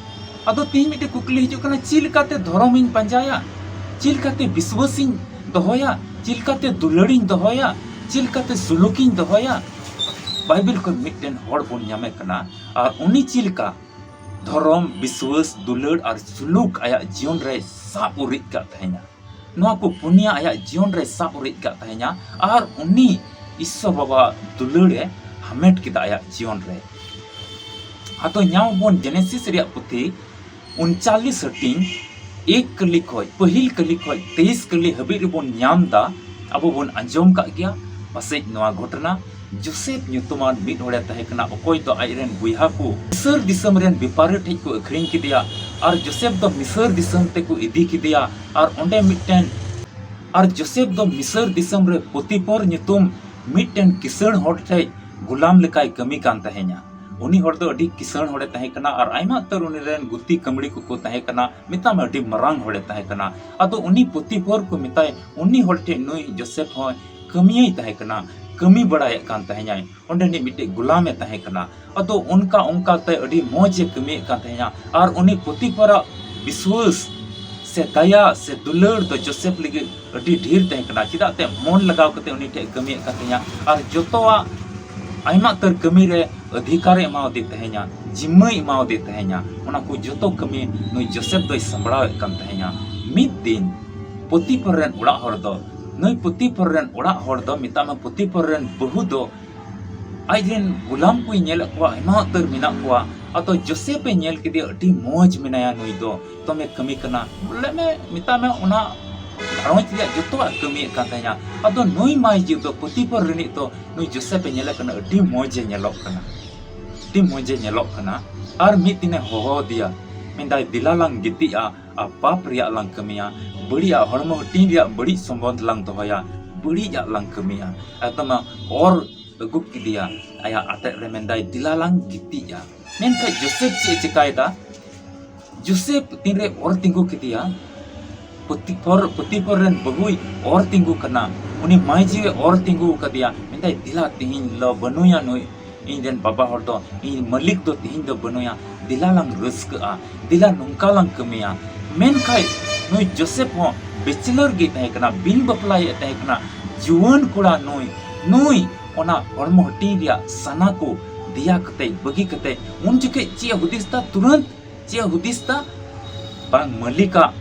ᱟᱫᱚ ᱛᱤᱦᱤᱧ ᱢᱤᱫᱴᱮᱡ ᱠᱩᱠᱞᱤ ᱦᱤᱡᱩᱜ ᱠᱟᱱᱟ, ᱪᱮᱫ ᱞᱮᱠᱟᱛᱮ ᱫᱷᱚᱨᱚᱢᱤᱧ ᱯᱟᱸᱡᱟᱭᱟ? ᱪᱮᱫ ᱞᱮᱠᱟᱛᱮ ᱵᱤᱥᱣᱟᱹᱥᱤᱧ ᱫᱚᱦᱚᱭᱟ? ᱪᱮᱫ ᱞᱮᱠᱟᱛᱮ ᱫᱩᱞᱟᱹᱲᱤᱧ ᱫᱚᱦᱚᱭᱟ? ᱪᱮᱫ ᱞᱮᱠᱟᱛᱮ ᱥᱩᱞᱩᱠᱤᱧ ᱫᱚᱦᱚᱭᱟ? ᱵᱟᱭᱵᱮᱞ ᱠᱷᱚᱱ ᱢᱤᱫᱴᱮᱱ ᱦᱚᱲ ᱵᱚᱱ ᱧᱟᱢᱮ ᱠᱟᱱᱟ, ᱟᱨ ᱩᱱᱤ ᱪᱮᱫ ᱞᱮᱠᱟ ᱫᱷᱚᱨᱚᱢ, ᱵᱤᱥᱣᱟᱹᱥ, ᱫᱩᱞᱟᱹᱲ ᱟᱨ ᱥᱩᱞᱩᱠ ᱟᱭᱟᱜ ᱡᱤᱭᱚᱱ ᱨᱮ ᱥᱟᱵ ᱩᱨᱤᱡ ᱠᱟᱜ ᱛᱟᱦᱮᱸᱱᱟ᱾ ᱱᱚᱣᱟ ᱠᱚ ᱯᱩᱱᱭᱟ ᱟᱭᱟᱜ ᱡᱤᱭᱚᱱ ᱨᱮ ᱥᱟᱵ ᱩᱨᱤᱡ ᱠᱟᱜ ᱛᱟᱦᱮᱸᱱᱟ, ᱟᱨ ᱩᱱᱤ ᱤᱥᱥᱚᱨ ᱵᱟᱵᱟ ᱫᱩᱞᱟᱹᱲ ᱮ ᱦᱟᱢᱮᱴ ᱠᱮᱫᱟ ᱟᱭᱟᱜ ᱡᱤᱭᱚᱱ ᱨᱮ᱾ ᱟᱫᱚ ᱧᱟᱢ ᱟᱵᱚᱱ ᱡᱮᱱᱮᱥᱤᱥ ᱨᱮᱭᱟᱜ ᱯᱩᱛᱷᱤ ᱩᱱᱪᱟᱞᱤᱥ ᱦᱟᱹᱴᱤᱧ, ᱮᱠ ᱠᱟᱹᱞᱤ ᱠᱷᱚᱡ, ᱯᱟᱹᱦᱤᱞ ᱠᱟᱹᱞᱤ ᱠᱷᱚᱡ ᱛᱮᱭᱤᱥ ᱠᱟᱹᱞᱤ ᱦᱟᱹᱵᱤᱡ ᱨᱮᱵᱚᱱ ᱧᱟᱢ ᱫᱟ᱾ ᱟᱵᱚ ᱵᱚᱱ ᱟᱸᱡᱚᱢ ᱠᱟᱜ ᱜᱮᱭᱟ ᱯᱟᱥᱮᱡ ᱱᱚᱣᱟ ᱜᱷᱚᱴᱚᱱᱟ᱾ ᱡᱳᱥᱮᱯ ᱧᱩᱛᱩᱢᱟᱱ ᱢᱤᱫ ᱦᱚᱲᱮ ᱛᱟᱦᱮᱸ ᱠᱟᱱᱟ, ᱚᱠᱚᱭ ᱫᱚ ᱟᱡᱨᱮᱱ ᱵᱚᱭᱦᱟ ᱠᱚ ᱢᱤᱥᱚᱨ ᱫᱤᱥᱚᱢ ᱨᱮᱱ ᱵᱮᱯᱟᱨᱤ ᱴᱷᱮᱡ ᱠᱚ ᱟᱹᱠᱷᱨᱤᱧ ᱠᱮᱫᱮᱭᱟ, ᱟᱨ ᱡᱳᱥᱮᱯ ᱫᱚ ᱢᱤᱥᱚᱨ ᱫᱤᱥᱚᱢ ᱛᱮᱠᱚ ᱤᱫᱤ ᱠᱮᱫᱮᱭᱟ, ᱟᱨ ᱚᱸᱰᱮ ᱢᱤᱫᱴᱮᱱ, ᱟᱨ ᱡᱳᱥᱮᱯ ᱫᱚ ᱢᱤᱥᱚᱨ ᱫᱤᱥᱚᱢ ᱨᱮ ᱯᱚᱛᱤᱯᱚᱨ ᱧᱩᱛᱩᱢ ᱢᱤᱫᱴᱮᱱ ᱠᱤᱥᱟᱹᱬ ᱦᱚᱲ ᱴᱷᱮᱡ ᱜᱩᱞᱟᱢ ᱞᱮᱠᱟᱭ ᱠᱟᱹᱢᱤ ᱠᱟᱱ ᱛᱟᱦᱮᱸᱧᱟ᱾ ᱩᱱᱤ ᱦᱚᱲ ᱫᱚ ᱟᱹᱰᱤ ᱠᱤᱥᱟᱹᱬ ᱦᱚᱲᱮ ᱛᱟᱦᱮᱸ ᱠᱟᱱᱟ, ᱟᱨ ᱟᱭᱢᱟ ᱩᱛᱟᱹᱨ ᱩᱱᱤ ᱨᱮᱱ ᱜᱩᱛᱤ ᱠᱟᱹᱢᱲᱤ ᱠᱚᱠᱚ ᱛᱟᱦᱮᱸ ᱠᱟᱱᱟ᱾ ᱢᱮᱛᱟᱜ ᱢᱮ, ᱟᱹᱰᱤ ᱢᱟᱨᱟᱝ ᱦᱚᱲᱮ ᱛᱟᱦᱮᱸ ᱠᱟᱱᱟ᱾ ᱟᱫᱚ ᱩᱱᱤ ᱯᱚᱛᱤᱯᱚᱨ ᱠᱚ ᱢᱮᱛᱟᱭ, ᱩᱱᱤ ᱦᱚᱲ ᱴᱷᱮᱡ ᱱᱩᱭ ᱡᱳᱥᱮᱯ ᱦᱚᱸ ᱠᱟᱹᱢᱤᱭᱟᱹᱭ ᱛᱟᱦᱮᱸ ᱠᱟᱱᱟ, ᱠᱟᱹᱢᱤ ᱵᱟᱲᱟᱭᱮᱫ ᱠᱟᱱ ᱛᱟᱦᱮᱸᱧᱟᱭ, ᱚᱸᱰᱮᱱᱤᱡ ᱢᱤᱫᱴᱮᱡ ᱜᱩᱞᱟᱢᱮ ᱛᱟᱦᱮᱸ ᱠᱟᱱᱟ᱾ ᱟᱫᱚ ᱚᱱᱠᱟ ᱚᱱᱠᱟ ᱛᱮ ᱟᱹᱰᱤ ᱢᱚᱡᱽ ᱮ ᱠᱟᱹᱢᱤᱭᱮᱫ ᱠᱟᱱ ᱛᱟᱦᱮᱸᱧᱟ, ᱟᱨ ᱩᱱᱤ ᱯᱚᱛᱤᱯᱚᱨᱟᱜ ᱵᱤᱥᱣᱟᱹᱥ ᱥᱮ ᱫᱟᱭᱟ ᱥᱮ ᱫᱩᱞᱟᱹᱲ ᱫᱚ ᱡᱳᱥᱮᱯ ᱞᱟᱹᱜᱤᱫ ᱟᱹᱰᱤ ᱰᱷᱮᱨ ᱛᱟᱦᱮᱸ ᱠᱟᱱᱟ᱾ ᱪᱮᱫᱟᱜ ᱛᱮ ᱢᱚᱱ ᱞᱟᱜᱟᱣ ᱠᱟᱛᱮ ᱩᱱᱤ ᱴᱷᱮᱡ ᱠᱟᱹᱢᱤᱭᱮᱫ ᱠᱟᱱ ᱛᱟᱦᱮᱸᱧᱟ, ᱟᱨ ᱡᱚᱛᱚᱣᱟᱜ ᱟᱭᱢᱟ ᱩᱛᱟᱹᱨ ᱠᱟᱹᱢᱤ ᱨᱮ ᱚᱫᱷᱤᱠᱟᱨᱮ ᱮᱢᱟᱣᱟᱫᱮ ᱛᱟᱦᱮᱸᱧᱟ, ᱡᱤᱢᱢᱟᱹᱭ ᱮᱢᱟᱣᱟᱫᱮ ᱛᱟᱦᱮᱸᱧᱟ᱾ ᱚᱱᱟ ᱠᱚ ᱡᱚᱛᱚ ᱠᱟᱹᱢᱤ ᱱᱩᱭ ᱡᱳᱥᱮᱯ ᱫᱚᱭ ᱥᱟᱢᱵᱲᱟᱣᱮᱫ ᱠᱟᱱ ᱛᱟᱦᱮᱸᱧᱟ᱾ ᱢᱤᱫ ᱫᱤᱱ ᱯᱚᱛᱤᱯᱚᱨ ᱨᱮᱱ ᱚᱲᱟᱜ ᱦᱚᱲ ᱫᱚ, ᱱᱩᱭ ᱯᱚᱛᱤᱯᱚᱨ ᱨᱮᱱ ᱚᱲᱟᱜ ᱦᱚᱲ ᱫᱚ, ᱢᱮᱛᱟᱜ ᱢᱮ, ᱯᱚᱛᱤᱯᱚᱨ ᱨᱮᱱ ᱵᱟᱹᱦᱩ ᱫᱚ ᱟᱡᱨᱮᱱ ᱜᱩᱞᱟᱢ ᱠᱚᱭ ᱧᱮᱞᱮᱫ ᱠᱚᱣᱟ, ᱟᱭᱢᱟ ᱩᱛᱟᱹᱨ ᱢᱮᱱᱟᱜ ᱠᱚᱣᱟ᱾ ᱟᱫᱚ ᱡᱳᱥᱮᱯ ᱮ ᱧᱮᱞ ᱠᱮᱫᱮᱭᱟ, ᱟᱹᱰᱤ ᱢᱚᱡᱽ ᱢᱮᱱᱟᱭᱟ ᱱᱩᱭ ᱫᱚ, ᱫᱚᱢᱮ ᱠᱟᱹᱢᱤ ᱠᱟᱱᱟ, ᱵᱚᱞᱮ ᱢᱮ, ᱢᱮᱛᱟᱜ ᱢᱮ, ᱚᱱᱟ ᱜᱷᱟᱨᱚᱸᱡᱽ ᱨᱮᱭᱟᱜ ᱡᱚᱛᱚᱣᱟᱜ ᱠᱟᱹᱢᱤᱭᱮᱫ ᱠᱟᱱ ᱛᱟᱦᱮᱸᱱᱟ᱾ ᱟᱫᱚ ᱱᱩᱭ ᱢᱟᱹᱭ ᱡᱤᱣᱤ ᱫᱚ ᱯᱚᱛᱤᱯᱚᱨ ᱨᱤᱱᱤᱡ ᱫᱚ ᱱᱩᱭ ᱡᱳᱥᱮᱯ ᱮ ᱧᱮᱞᱮ ᱠᱟᱱᱟ, ᱟᱹᱰᱤ ᱢᱚᱡᱽ ᱮ ᱧᱮᱞᱚᱜ ᱠᱟᱱᱟ, ᱟᱹᱰᱤ ᱢᱚᱡᱽ ᱮ ᱧᱮᱞᱚᱜ ᱠᱟᱱᱟ᱾ ᱟᱨ ᱢᱤᱫ ᱫᱤᱱᱮ ᱦᱚᱦᱚ ᱟᱫᱮᱭᱟ, ᱢᱮᱱᱫᱟᱭ, "ᱫᱮᱞᱟ ᱞᱟᱝ ᱜᱤᱛᱤᱡᱼᱟ ᱟᱨ ᱯᱟᱯ ᱨᱮᱭᱟᱜ ᱞᱟᱝ ᱠᱟᱹᱢᱤᱭᱟ, ᱵᱟᱹᱲᱤᱡᱟᱜ ᱦᱚᱲᱢᱚ ᱦᱟᱹᱴᱤᱧ ᱨᱮᱭᱟᱜ ᱵᱟᱹᱲᱤᱡ ᱥᱚᱢᱵᱚᱱᱫᱷ ᱞᱟᱝ ᱫᱚᱦᱚᱭᱟ, ᱵᱟᱹᱲᱤᱡᱟᱜ ᱞᱟᱝ ᱠᱟᱹᱢᱤᱭᱟ᱾" ᱮᱠᱫᱚᱢ ᱚᱨ ᱟᱹᱜᱩ ᱠᱮᱫᱮᱭᱟ ᱟᱭᱟᱜ ᱟᱴᱮᱫ ᱨᱮ, ᱢᱮᱱᱫᱟᱭ, "ᱫᱮᱞᱟ ᱞᱟᱝ ᱜᱤᱛᱤᱡᱼᱟ᱾" ᱢᱮᱱᱠᱷᱟᱡ ᱡᱳᱥᱮᱯ ᱪᱮᱫ ᱮ ᱪᱮᱠᱟᱭᱮᱫᱟ? ᱡᱳᱥᱮᱯ ᱛᱤᱱᱨᱮ ᱚᱨ ᱛᱤᱸᱜᱩ ᱠᱮᱫᱮᱭᱟ, ᱯᱚᱛᱤᱯᱷᱚᱨ, ᱯᱚᱛᱤᱯᱷᱚᱨ ᱨᱮᱱ ᱵᱟᱹᱦᱩᱭ ᱚᱨ ᱛᱤᱸᱜᱩ ᱠᱟᱱᱟ, ᱩᱱᱤ ᱢᱟᱹᱭ ᱡᱤᱣᱤ ᱚᱨ ᱛᱤᱸᱜᱩ ᱠᱟᱫᱮᱭᱟ, ᱢᱮᱱᱫᱟᱭ, "ᱫᱮᱞᱟ, ᱛᱤᱦᱤᱧ ᱫᱚ ᱵᱟᱹᱱᱩᱭᱟ ᱱᱩᱭ, ᱤᱧ ᱨᱮᱱ ᱵᱟᱵᱟ ᱦᱚᱲ ᱫᱚ, ᱤᱧ ᱢᱟᱹᱞᱤᱠ ᱫᱚ ᱛᱤᱦᱤᱧ ᱫᱚ ᱵᱟᱹᱱᱩᱭᱟ, ᱫᱮᱞᱟ ᱞᱟᱝ ᱨᱟᱹᱥᱠᱟᱹᱜᱼᱟ, ᱫᱮᱞᱟ ᱱᱚᱝᱠᱟ ᱞᱟᱝ ᱠᱟᱹᱢᱤᱭᱟ᱾" ᱢᱮᱱᱠᱷᱟᱡ ᱱᱩᱭ ᱡᱳᱥᱮᱯ ᱦᱚᱸ ᱵᱮᱪᱞᱟᱨ ᱜᱮ ᱛᱟᱦᱮᱸ ᱠᱟᱱᱟ, ᱵᱤᱱ ᱵᱟᱯᱞᱟᱭᱮᱫ ᱛᱟᱦᱮᱸ ᱠᱟᱱᱟ, ᱡᱩᱣᱟᱹᱱ ᱠᱚᱲᱟ ᱱᱩᱭ, ᱱᱩᱭ ᱚᱱᱟ ᱦᱚᱲᱢᱚ ᱦᱟᱹᱴᱤᱧ ᱨᱮᱭᱟᱜ ᱥᱟᱱᱟ ᱠᱚ ᱫᱮᱭᱟ ᱠᱟᱛᱮ, ᱵᱟᱹᱜᱤ ᱠᱟᱛᱮ, ᱩᱱ ᱡᱚᱠᱷᱮᱡ ᱪᱮᱫ ᱮ ᱦᱩᱫᱤᱥ ᱫᱟ? ᱛᱩᱨᱟᱹᱱᱛ ᱪᱮᱫ ᱮ ᱦᱩᱫᱤᱥ ᱫᱟ? ᱵᱟᱝ, ᱢᱟᱹᱞᱤᱠᱟᱜ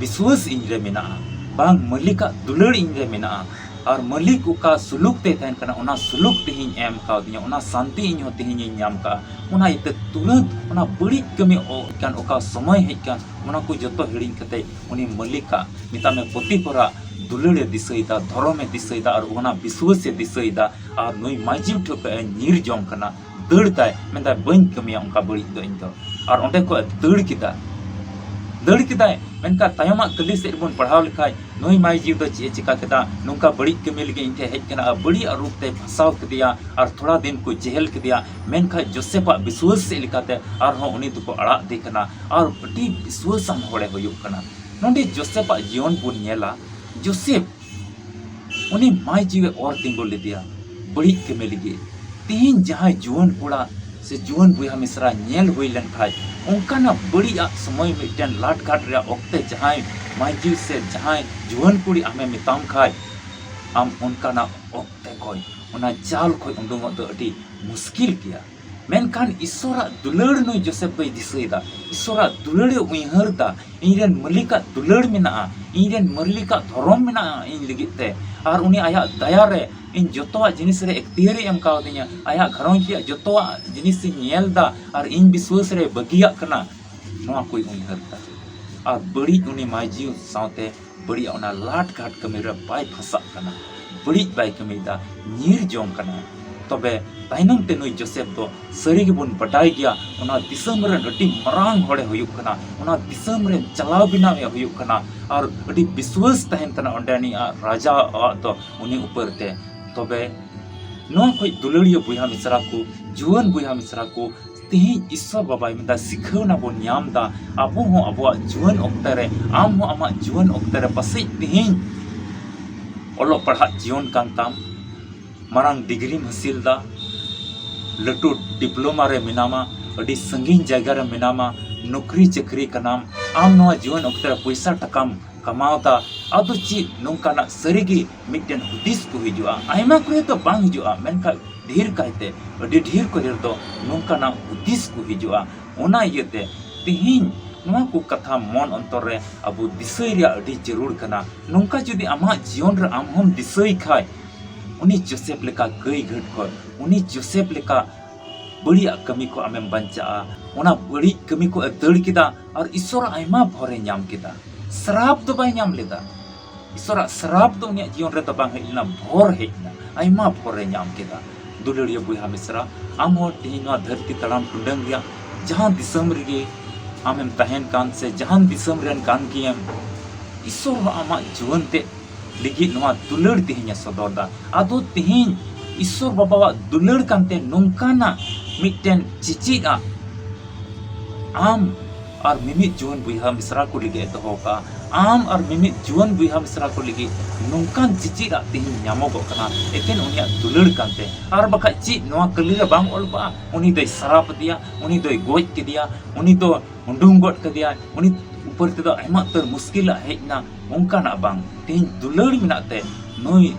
ᱵᱤᱥᱣᱟᱹᱥ ᱤᱧ ᱨᱮ ᱢᱮᱱᱟᱜᱼᱟ, ᱵᱟᱝ, ᱢᱟᱹᱞᱤᱠᱟᱜ ᱫᱩᱞᱟᱹᱲ ᱤᱧ ᱨᱮ ᱢᱮᱱᱟᱜᱼᱟ, ᱟᱨ ᱢᱟᱹᱞᱤᱠ ᱚᱠᱟ ᱥᱩᱞᱩᱠ ᱛᱮ ᱛᱟᱦᱮᱱ ᱠᱟᱱᱟ, ᱚᱱᱟ ᱥᱩᱞᱩᱠ ᱛᱮᱦᱤᱧ ᱮᱢ ᱠᱟᱣᱫᱤᱧᱟ, ᱚᱱᱟ ᱥᱟᱱᱛᱤ ᱤᱧ ᱦᱚᱸ ᱛᱮᱦᱤᱧ ᱤᱧ ᱧᱟᱢ ᱠᱟᱜᱼᱟ᱾ ᱚᱱᱟ ᱤᱭᱟᱹᱛᱮ ᱛᱩᱨᱟᱹᱱᱛ ᱚᱱᱟ ᱵᱟᱹᱲᱤᱡ ᱠᱟᱹᱢᱤ ᱚ-, ᱠᱟᱱ, ᱚᱠᱟ ᱥᱚᱢᱚᱭ ᱦᱮᱡ ᱠᱟᱱ, ᱚᱱᱟ ᱠᱚ ᱡᱚᱛᱚ ᱦᱤᱲᱤᱧ ᱠᱟᱛᱮ ᱩᱱᱤ ᱢᱟᱹᱞᱤᱠᱟᱜ, ᱢᱮᱛᱟᱜ ᱢᱮ, ᱯᱚᱛᱤᱯᱚᱨᱟᱜ ᱫᱩᱞᱟᱹᱲ ᱮ ᱫᱤᱥᱟᱹᱭᱮᱫᱟ, ᱫᱷᱚᱨᱚᱢ ᱮ ᱫᱤᱥᱟᱹᱭᱮᱫᱟ, ᱟᱨ ᱚᱱᱟ ᱵᱤᱥᱣᱟᱹᱥ ᱮ ᱫᱤᱥᱟᱹᱭᱮᱫᱟ, ᱟᱨ ᱱᱩᱭ ᱢᱟᱹᱡᱷᱤ ᱴᱷᱮᱱ ᱠᱷᱚᱱ ᱮ ᱧᱤᱨ ᱡᱚᱝ ᱠᱟᱱᱟ, ᱫᱟᱹᱲ ᱫᱟᱭ, ᱢᱮᱱᱫᱟᱭ, "ᱵᱟᱹᱧ ᱠᱟᱹᱢᱤᱭᱟ ᱚᱱᱠᱟ ᱵᱟᱹᱲᱤᱡ ᱫᱚ ᱤᱧ ᱫᱚ᱾" ᱟᱨ ᱚᱸᱰᱮ ᱠᱷᱚᱱ ᱮ ᱫᱟᱹᱲ ᱠᱮᱫᱟ, ᱫᱟᱹᱲ ᱠᱮᱫᱟᱭ᱾ ᱢᱮᱱᱠᱷᱟᱱ ᱛᱟᱭᱚᱢᱟᱜ ᱠᱟᱹᱞᱤ ᱥᱮᱫ ᱨᱮᱵᱚᱱ ᱯᱟᱲᱦᱟᱣ ᱞᱮᱠᱷᱟᱡ, ᱱᱩᱭ ᱢᱟᱹᱭ ᱡᱤᱣᱤ ᱫᱚ ᱪᱮᱫ ᱮ ᱪᱮᱠᱟ ᱠᱮᱫᱟ? ᱱᱚᱝᱠᱟ ᱵᱟᱹᱲᱤᱡ ᱠᱟᱹᱢᱤ ᱞᱟᱹᱜᱤᱫ ᱤᱧ ᱴᱷᱮᱱ ᱦᱮᱡ ᱠᱟᱱᱟ, ᱟᱨ ᱵᱟᱹᱲᱤᱡ ᱟᱜ ᱨᱩᱯ ᱛᱮ ᱯᱷᱟᱸᱥᱟᱣ ᱠᱮᱫᱮᱭᱟ, ᱟᱨ ᱛᱷᱚᱲᱟ ᱫᱤᱱ ᱠᱚ ᱡᱮᱦᱮᱞ ᱠᱮᱫᱮᱭᱟ᱾ ᱢᱮᱱᱠᱷᱟᱱ ᱡᱳᱥᱮᱯᱟᱜ ᱵᱤᱥᱣᱟᱹᱥ ᱪᱮᱫ ᱞᱮᱠᱟᱛᱮ ᱟᱨᱦᱚᱸ ᱩᱱᱤ ᱫᱚᱠᱚ ᱟᱲᱟᱜ ᱫᱮ ᱠᱟᱱᱟ, ᱟᱨ ᱟᱹᱰᱤ ᱵᱤᱥᱣᱟᱹᱥᱟᱱ ᱦᱚᱲᱮ ᱦᱩᱭᱩᱜ ᱠᱟᱱᱟ᱾ ᱱᱚᱰᱮ ᱡᱳᱥᱮᱯᱟᱜ ᱡᱤᱭᱚᱱ ᱵᱚᱱ ᱧᱮᱞᱟ, ᱡᱳᱥᱮᱯ ᱩᱱᱤ ᱢᱟᱹᱭ ᱡᱤᱣᱤ ᱚᱨ ᱛᱤᱸᱜᱩ ᱞᱮᱫᱮᱭᱟ ᱵᱟᱹᱲᱤᱡ ᱠᱟᱹᱢᱤ ᱞᱟᱹᱜᱤᱫ᱾ ᱛᱤᱦᱤᱧ ᱡᱟᱦᱟᱸᱭ ᱡᱩᱣᱟᱹᱱ ᱠᱚᱲᱟ ᱥᱮ ᱡᱩᱣᱟᱹᱱ ᱵᱚᱭᱦᱟ ᱢᱤᱥᱨᱟ ᱧᱮᱞ ᱦᱩᱭ ᱞᱮᱱ ᱠᱷᱟᱡ, ᱚᱱᱠᱟᱱᱟᱜ ᱵᱟᱹᱲᱤᱡᱟᱜ ᱥᱚᱢᱚᱭ ᱢᱤᱫᱴᱮᱱ ᱞᱟᱴᱜᱷᱟᱴ ᱨᱮᱭᱟᱜ ᱚᱠᱛᱮ ᱡᱟᱦᱟᱸᱭ ᱢᱟᱹᱭ ᱡᱤᱣᱤ ᱥᱮ ᱡᱟᱦᱟᱸᱭ ᱡᱩᱣᱟᱹᱱ ᱠᱩᱲᱤ ᱟᱢᱮ ᱢᱮᱛᱟᱢ ᱠᱷᱟᱡ, ᱟᱢ ᱚᱱᱠᱟᱱᱟᱜ ᱚᱠᱛᱮ ᱠᱷᱚᱡ, ᱚᱱᱟ ᱡᱟᱞ ᱠᱷᱚᱡ ᱩᱰᱩᱝᱚᱜ ᱫᱚ ᱟᱹᱰᱤ ᱢᱩᱥᱠᱤᱞ ᱜᱮᱭᱟ᱾ ᱢᱮᱱᱠᱷᱟᱱ ᱤᱥᱥᱚᱨᱟᱜ ᱫᱩᱞᱟᱹᱲ ᱱᱩᱭ ᱡᱳᱥᱮᱯ ᱫᱚᱭ ᱫᱤᱥᱟᱹᱭᱮᱫᱟ᱾ ᱤᱥᱥᱚᱨᱟᱜ ᱫᱩᱞᱟᱹᱲᱮ ᱩᱭᱦᱟᱹᱨ ᱫᱟ, ᱤᱧ ᱨᱮᱱ ᱢᱟᱹᱞᱤᱠᱟᱜ ᱫᱩᱞᱟᱹᱲ ᱢᱮᱱᱟᱜᱼᱟ, ᱤᱧ ᱨᱮᱱ ᱢᱟᱹᱞᱤᱠᱟᱜ ᱫᱷᱚᱨᱚᱢ ᱢᱮᱱᱟᱜᱼᱟ ᱤᱧ ᱞᱟᱹᱜᱤᱫ ᱛᱮ᱾ ᱟᱨ ᱩᱱᱤ ᱟᱭᱟᱜ ᱫᱟᱭᱟ ᱨᱮ ᱤᱧ ᱡᱚᱛᱚᱣᱟᱜ ᱡᱤᱱᱤᱥ ᱨᱮ ᱮᱠᱛᱤᱭᱟᱹᱨᱮ ᱮᱢ ᱠᱟᱣᱫᱤᱧᱟ, ᱟᱭᱟᱜ ᱜᱷᱟᱨᱚᱸᱡᱽ ᱨᱮᱭᱟᱜ ᱡᱚᱛᱚᱣᱟᱜ ᱡᱤᱱᱤᱥ ᱤᱧ ᱧᱮᱞ ᱫᱟ ᱟᱨ ᱤᱧ ᱵᱤᱥᱣᱟᱹᱥ ᱨᱮ ᱵᱟᱹᱜᱤᱭᱟᱜ ᱠᱟᱱᱟ, ᱱᱚᱣᱟ ᱠᱚᱭ ᱩᱭᱦᱟᱹᱨ ᱫᱟ᱾ ᱟᱨ ᱵᱟᱹᱲᱤᱡ ᱩᱱᱤ ᱢᱟᱹᱡᱷᱤ ᱥᱟᱶᱛᱮ ᱵᱟᱹᱲᱤᱡ ᱚᱱᱟ ᱞᱟᱴ ᱜᱷᱟᱴ ᱠᱟᱹᱢᱤ ᱨᱮ ᱵᱟᱭ ᱯᱷᱟᱸᱥᱟᱜ ᱠᱟᱱᱟ, ᱵᱟᱹᱲᱤᱡ ᱵᱟᱭ ᱠᱟᱹᱢᱤᱭᱮᱫᱟ, ᱧᱤᱨ ᱡᱚᱝ ᱠᱟᱱᱟ᱾ ᱛᱚᱵᱮ ᱛᱟᱭᱱᱚᱢ ᱛᱮ ᱱᱩᱭ ᱡᱳᱥᱮᱯ ᱫᱚ ᱥᱟᱹᱨᱤ ᱜᱮᱵᱚᱱ ᱵᱟᱰᱟᱭ ᱜᱮᱭᱟ, ᱚᱱᱟ ᱫᱤᱥᱚᱢ ᱨᱮᱱ ᱟᱹᱰᱤ ᱢᱟᱨᱟᱝ ᱦᱚᱲᱮ ᱦᱩᱭᱩᱜ ᱠᱟᱱᱟ, ᱚᱱᱟ ᱫᱤᱥᱚᱢ ᱨᱮᱱ ᱪᱟᱞᱟᱣ ᱵᱮᱱᱟᱣ ᱮ ᱦᱩᱭᱩᱜ ᱠᱟᱱᱟ᱾ ᱟᱨ ᱟᱹᱰᱤ ᱵᱤᱥᱣᱟᱹᱥ ᱛᱟᱦᱮᱱ ᱠᱟᱱᱟ ᱚᱸᱰᱮᱱᱤᱡ ᱨᱟᱡᱟᱣᱟᱜ ᱫᱚ ᱩᱱᱤ ᱩᱯᱟᱹᱨ ᱛᱮ᱾ ᱛᱚᱵᱮ ᱱᱚᱣᱟ ᱠᱷᱚᱡ ᱫᱩᱞᱟᱹᱲᱤᱭᱟᱹ ᱵᱚᱭᱦᱟ ᱢᱤᱥᱨᱟ ᱠᱚ, ᱡᱩᱣᱟᱹᱱ ᱵᱚᱭᱦᱟ ᱢᱤᱥᱨᱟ ᱠᱚ, ᱛᱮᱦᱮᱧ ᱤᱥᱥᱚᱨ ᱵᱟᱵᱟᱭ ᱢᱮᱱᱫᱟ, ᱥᱤᱠᱷᱟᱹᱣᱱᱟ ᱵᱚᱱ ᱧᱟᱢ ᱫᱟ, ᱟᱵᱚ ᱦᱚᱸ ᱟᱵᱚᱣᱟᱜ ᱡᱩᱣᱟᱹᱱ ᱚᱠᱛᱮ ᱨᱮ, ᱟᱢ ᱦᱚᱸ ᱟᱢᱟᱜ ᱡᱩᱣᱟᱹᱱ ᱚᱠᱛᱮ ᱨᱮ ᱯᱟᱥᱮᱡ ᱛᱮᱦᱮᱧ ᱚᱞᱚᱜ ᱯᱟᱲᱦᱟᱜ ᱡᱤᱭᱚᱱ ᱠᱟᱱ ᱛᱟᱢ, ᱢᱟᱨᱟᱝ ᱰᱤᱜᱽᱨᱤᱢ ᱦᱟᱹᱥᱤᱞ ᱫᱟ, ᱞᱟᱹᱴᱩ ᱰᱤᱯᱞᱳᱢᱟ ᱨᱮ ᱢᱮᱱᱟᱢᱟ, ᱟᱹᱰᱤ ᱥᱟᱺᱜᱤᱧ ᱡᱟᱭᱜᱟ ᱨᱮ ᱢᱮᱱᱟᱢᱟ, ᱱᱚᱠᱨᱤ ᱪᱟᱹᱠᱨᱤ ᱠᱟᱱᱟᱢ, ᱟᱢ ᱱᱚᱣᱟ ᱡᱩᱣᱟᱹᱱ ᱚᱠᱛᱮ ᱨᱮ ᱯᱚᱭᱥᱟ ᱴᱟᱠᱟᱢ ᱠᱟᱢᱟᱣ ᱫᱟ, ᱟᱫᱚ ᱪᱮᱫ ᱱᱚᱝᱠᱟᱱᱟᱜ ᱥᱟᱹᱨᱤᱜᱮ ᱢᱤᱫᱴᱮᱱ ᱦᱩᱫᱤᱥ ᱠᱚ ᱦᱤᱡᱩᱜᱼᱟ? ᱟᱭᱢᱟ ᱠᱚᱨᱮ ᱫᱚ ᱵᱟᱝ ᱦᱤᱡᱩᱜᱼᱟ, ᱢᱮᱱᱠᱷᱟᱱ ᱰᱷᱮᱨ ᱠᱟᱭᱛᱮ, ᱟᱹᱰᱤ ᱰᱷᱮᱨ ᱠᱚᱨᱮ ᱫᱚ ᱱᱚᱝᱠᱟᱱᱟᱜ ᱦᱩᱫᱤᱥ ᱠᱚ ᱦᱤᱡᱩᱜᱼᱟ᱾ ᱚᱱᱟ ᱤᱭᱟᱹᱛᱮ ᱛᱮᱦᱮᱧ ᱱᱚᱣᱟ ᱠᱚ ᱠᱟᱛᱷᱟ ᱢᱚᱱ ᱚᱱᱛᱚᱨ ᱨᱮ ᱟᱵᱚ ᱫᱤᱥᱟᱹᱭ ᱨᱮᱭᱟᱜ ᱟᱹᱰᱤ ᱡᱟᱹᱨᱩᱲ ᱠᱟᱱᱟ᱾ ᱱᱚᱝᱠᱟ ᱡᱩᱫᱤ ᱟᱢᱟᱜ ᱡᱤᱭᱚᱱ ᱨᱮ ᱟᱢ ᱦᱚᱸᱢ ᱫᱤᱥᱟᱹᱭ ᱠᱷᱟᱡ, ᱩᱱᱤ ᱡᱳᱥᱮᱯ ᱞᱮᱠᱟ ᱠᱟᱹᱭ ᱜᱷᱟᱹᱴ ᱠᱷᱚᱡ, ᱩᱱᱤ ᱡᱳᱥᱮᱯ ᱞᱮᱠᱟ ᱵᱟᱹᱲᱤᱡᱟᱜ ᱠᱟᱹᱢᱤ ᱠᱷᱚᱡ ᱟᱢᱮᱢ ᱵᱟᱧᱪᱟᱜᱼᱟ᱾ ᱚᱱᱟ ᱵᱟᱹᱲᱤᱡ ᱠᱟᱹᱢᱤ ᱠᱷᱚᱡ ᱮ ᱫᱟᱹᱲ ᱠᱮᱫᱟ ᱟᱨ ᱤᱥᱥᱚᱨᱟᱜ ᱟᱭᱢᱟ ᱵᱷᱚᱨᱮ ᱧᱟᱢ ᱠᱮᱫᱟ᱾ ᱥᱨᱟᱯ ᱫᱚ ᱵᱟᱭ ᱧᱟᱢ ᱞᱮᱫᱟ᱾ ᱤᱥᱥᱚᱨᱟᱜ ᱥᱨᱟᱯ ᱫᱚ ᱩᱱᱤᱭᱟᱜ ᱡᱤᱭᱚᱱ ᱨᱮᱫᱚ ᱵᱟᱝ ᱦᱮᱡ ᱞᱮᱱᱟ, ᱵᱷᱚᱨ ᱦᱮᱡ ᱮᱱᱟ, ᱟᱭᱢᱟ ᱵᱷᱚᱨᱮ ᱧᱟᱢ ᱠᱮᱫᱟ᱾ ᱫᱩᱞᱟᱹᱲᱤᱭᱟᱹ ᱵᱚᱭᱦᱟ ᱢᱤᱥᱨᱟ, ᱟᱢ ᱦᱚᱸ ᱛᱮᱦᱮᱧ ᱱᱚᱣᱟ ᱫᱷᱟᱹᱨᱛᱤ ᱛᱟᱲᱟᱢ ᱴᱩᱰᱟᱹᱝ ᱨᱮᱭᱟᱜ ᱡᱟᱦᱟᱸ ᱫᱤᱥᱚᱢ ᱨᱮᱜᱮ ᱟᱢᱮᱢ ᱛᱟᱦᱮᱱ ᱠᱟᱱ ᱥᱮ ᱡᱟᱦᱟᱱ ᱫᱤᱥᱚᱢ ᱨᱮᱱ ᱠᱟᱱ ᱜᱮᱭᱮᱢ, ᱤᱥᱥᱚᱨ ᱦᱚᱸ ᱟᱢᱟᱜ ᱡᱩᱣᱟᱹᱱ ᱛᱮ ᱞᱟᱹᱜᱤᱫ ᱱᱚᱣᱟ ᱫᱩᱞᱟᱹᱲ ᱛᱮᱦᱮᱧ ᱮ ᱥᱚᱫᱚᱨ ᱫᱟ᱾ ᱟᱫᱚ ᱛᱮᱦᱮᱧ ᱤᱥᱥᱚᱨ ᱵᱟᱵᱟᱣᱟᱜ ᱫᱩᱞᱟᱹᱲ ᱠᱟᱱᱛᱮ ᱱᱚᱝᱠᱟᱱᱟᱜ ᱢᱤᱫᱴᱮᱱ ᱪᱮᱪᱮᱫ ᱟᱜ ᱟᱢ ᱟᱨ ᱢᱤᱢᱤᱫ ᱡᱩᱣᱟᱹᱱ ᱵᱚᱭᱦᱟ ᱢᱤᱥᱨᱟ ᱠᱚ ᱞᱟᱹᱜᱤᱫ ᱮ ᱫᱚᱦᱚ ᱠᱟᱜᱼᱟ᱾ ᱟᱢ ᱟᱨ ᱢᱤᱢᱤᱫ ᱡᱩᱣᱟᱹᱱ ᱵᱚᱭᱦᱟ ᱢᱤᱥᱨᱟ ᱠᱚ ᱞᱟᱹᱜᱤᱫ ᱱᱚᱝᱠᱟᱱ ᱪᱮᱪᱮᱫ ᱟᱜ ᱛᱮᱦᱮᱧ ᱧᱟᱢᱚᱜᱚᱜ ᱠᱟᱱᱟ ᱮᱠᱮᱱ ᱩᱱᱤᱭᱟᱜ ᱫᱩᱞᱟᱹᱲ ᱠᱟᱱᱛᱮ᱾ ᱟᱨ ᱵᱟᱠᱷᱟᱡ ᱪᱮᱫ ᱱᱚᱣᱟ ᱠᱟᱹᱞᱤ ᱨᱮ ᱵᱟᱝ ᱚᱞ ᱠᱚᱜᱼᱟ? ᱩᱱᱤ ᱫᱚᱭ ᱥᱟᱨᱟᱯ ᱟᱫᱮᱭᱟ, ᱩᱱᱤ ᱫᱚᱭ ᱜᱚᱡ ᱠᱮᱫᱮᱭᱟ, ᱩᱱᱤ ᱫᱚ ᱩᱰᱩᱝ ᱜᱚᱫ ᱠᱮᱫᱮᱭᱟ, ᱩᱱᱤ ᱩᱯᱚᱨ ᱛᱮᱫᱚ ᱟᱭᱢᱟ ᱩᱛᱟᱹᱨ ᱢᱩᱥᱠᱤᱞᱟᱜ ᱦᱮᱡ ᱮᱱᱟ᱾ ᱚᱱᱠᱟᱱᱟᱜ ᱵᱟᱝ, ᱛᱮᱦᱮᱧ ᱫᱩᱞᱟᱹᱲ ᱢᱮᱱᱟᱜ ᱛᱮ ᱱᱩᱭ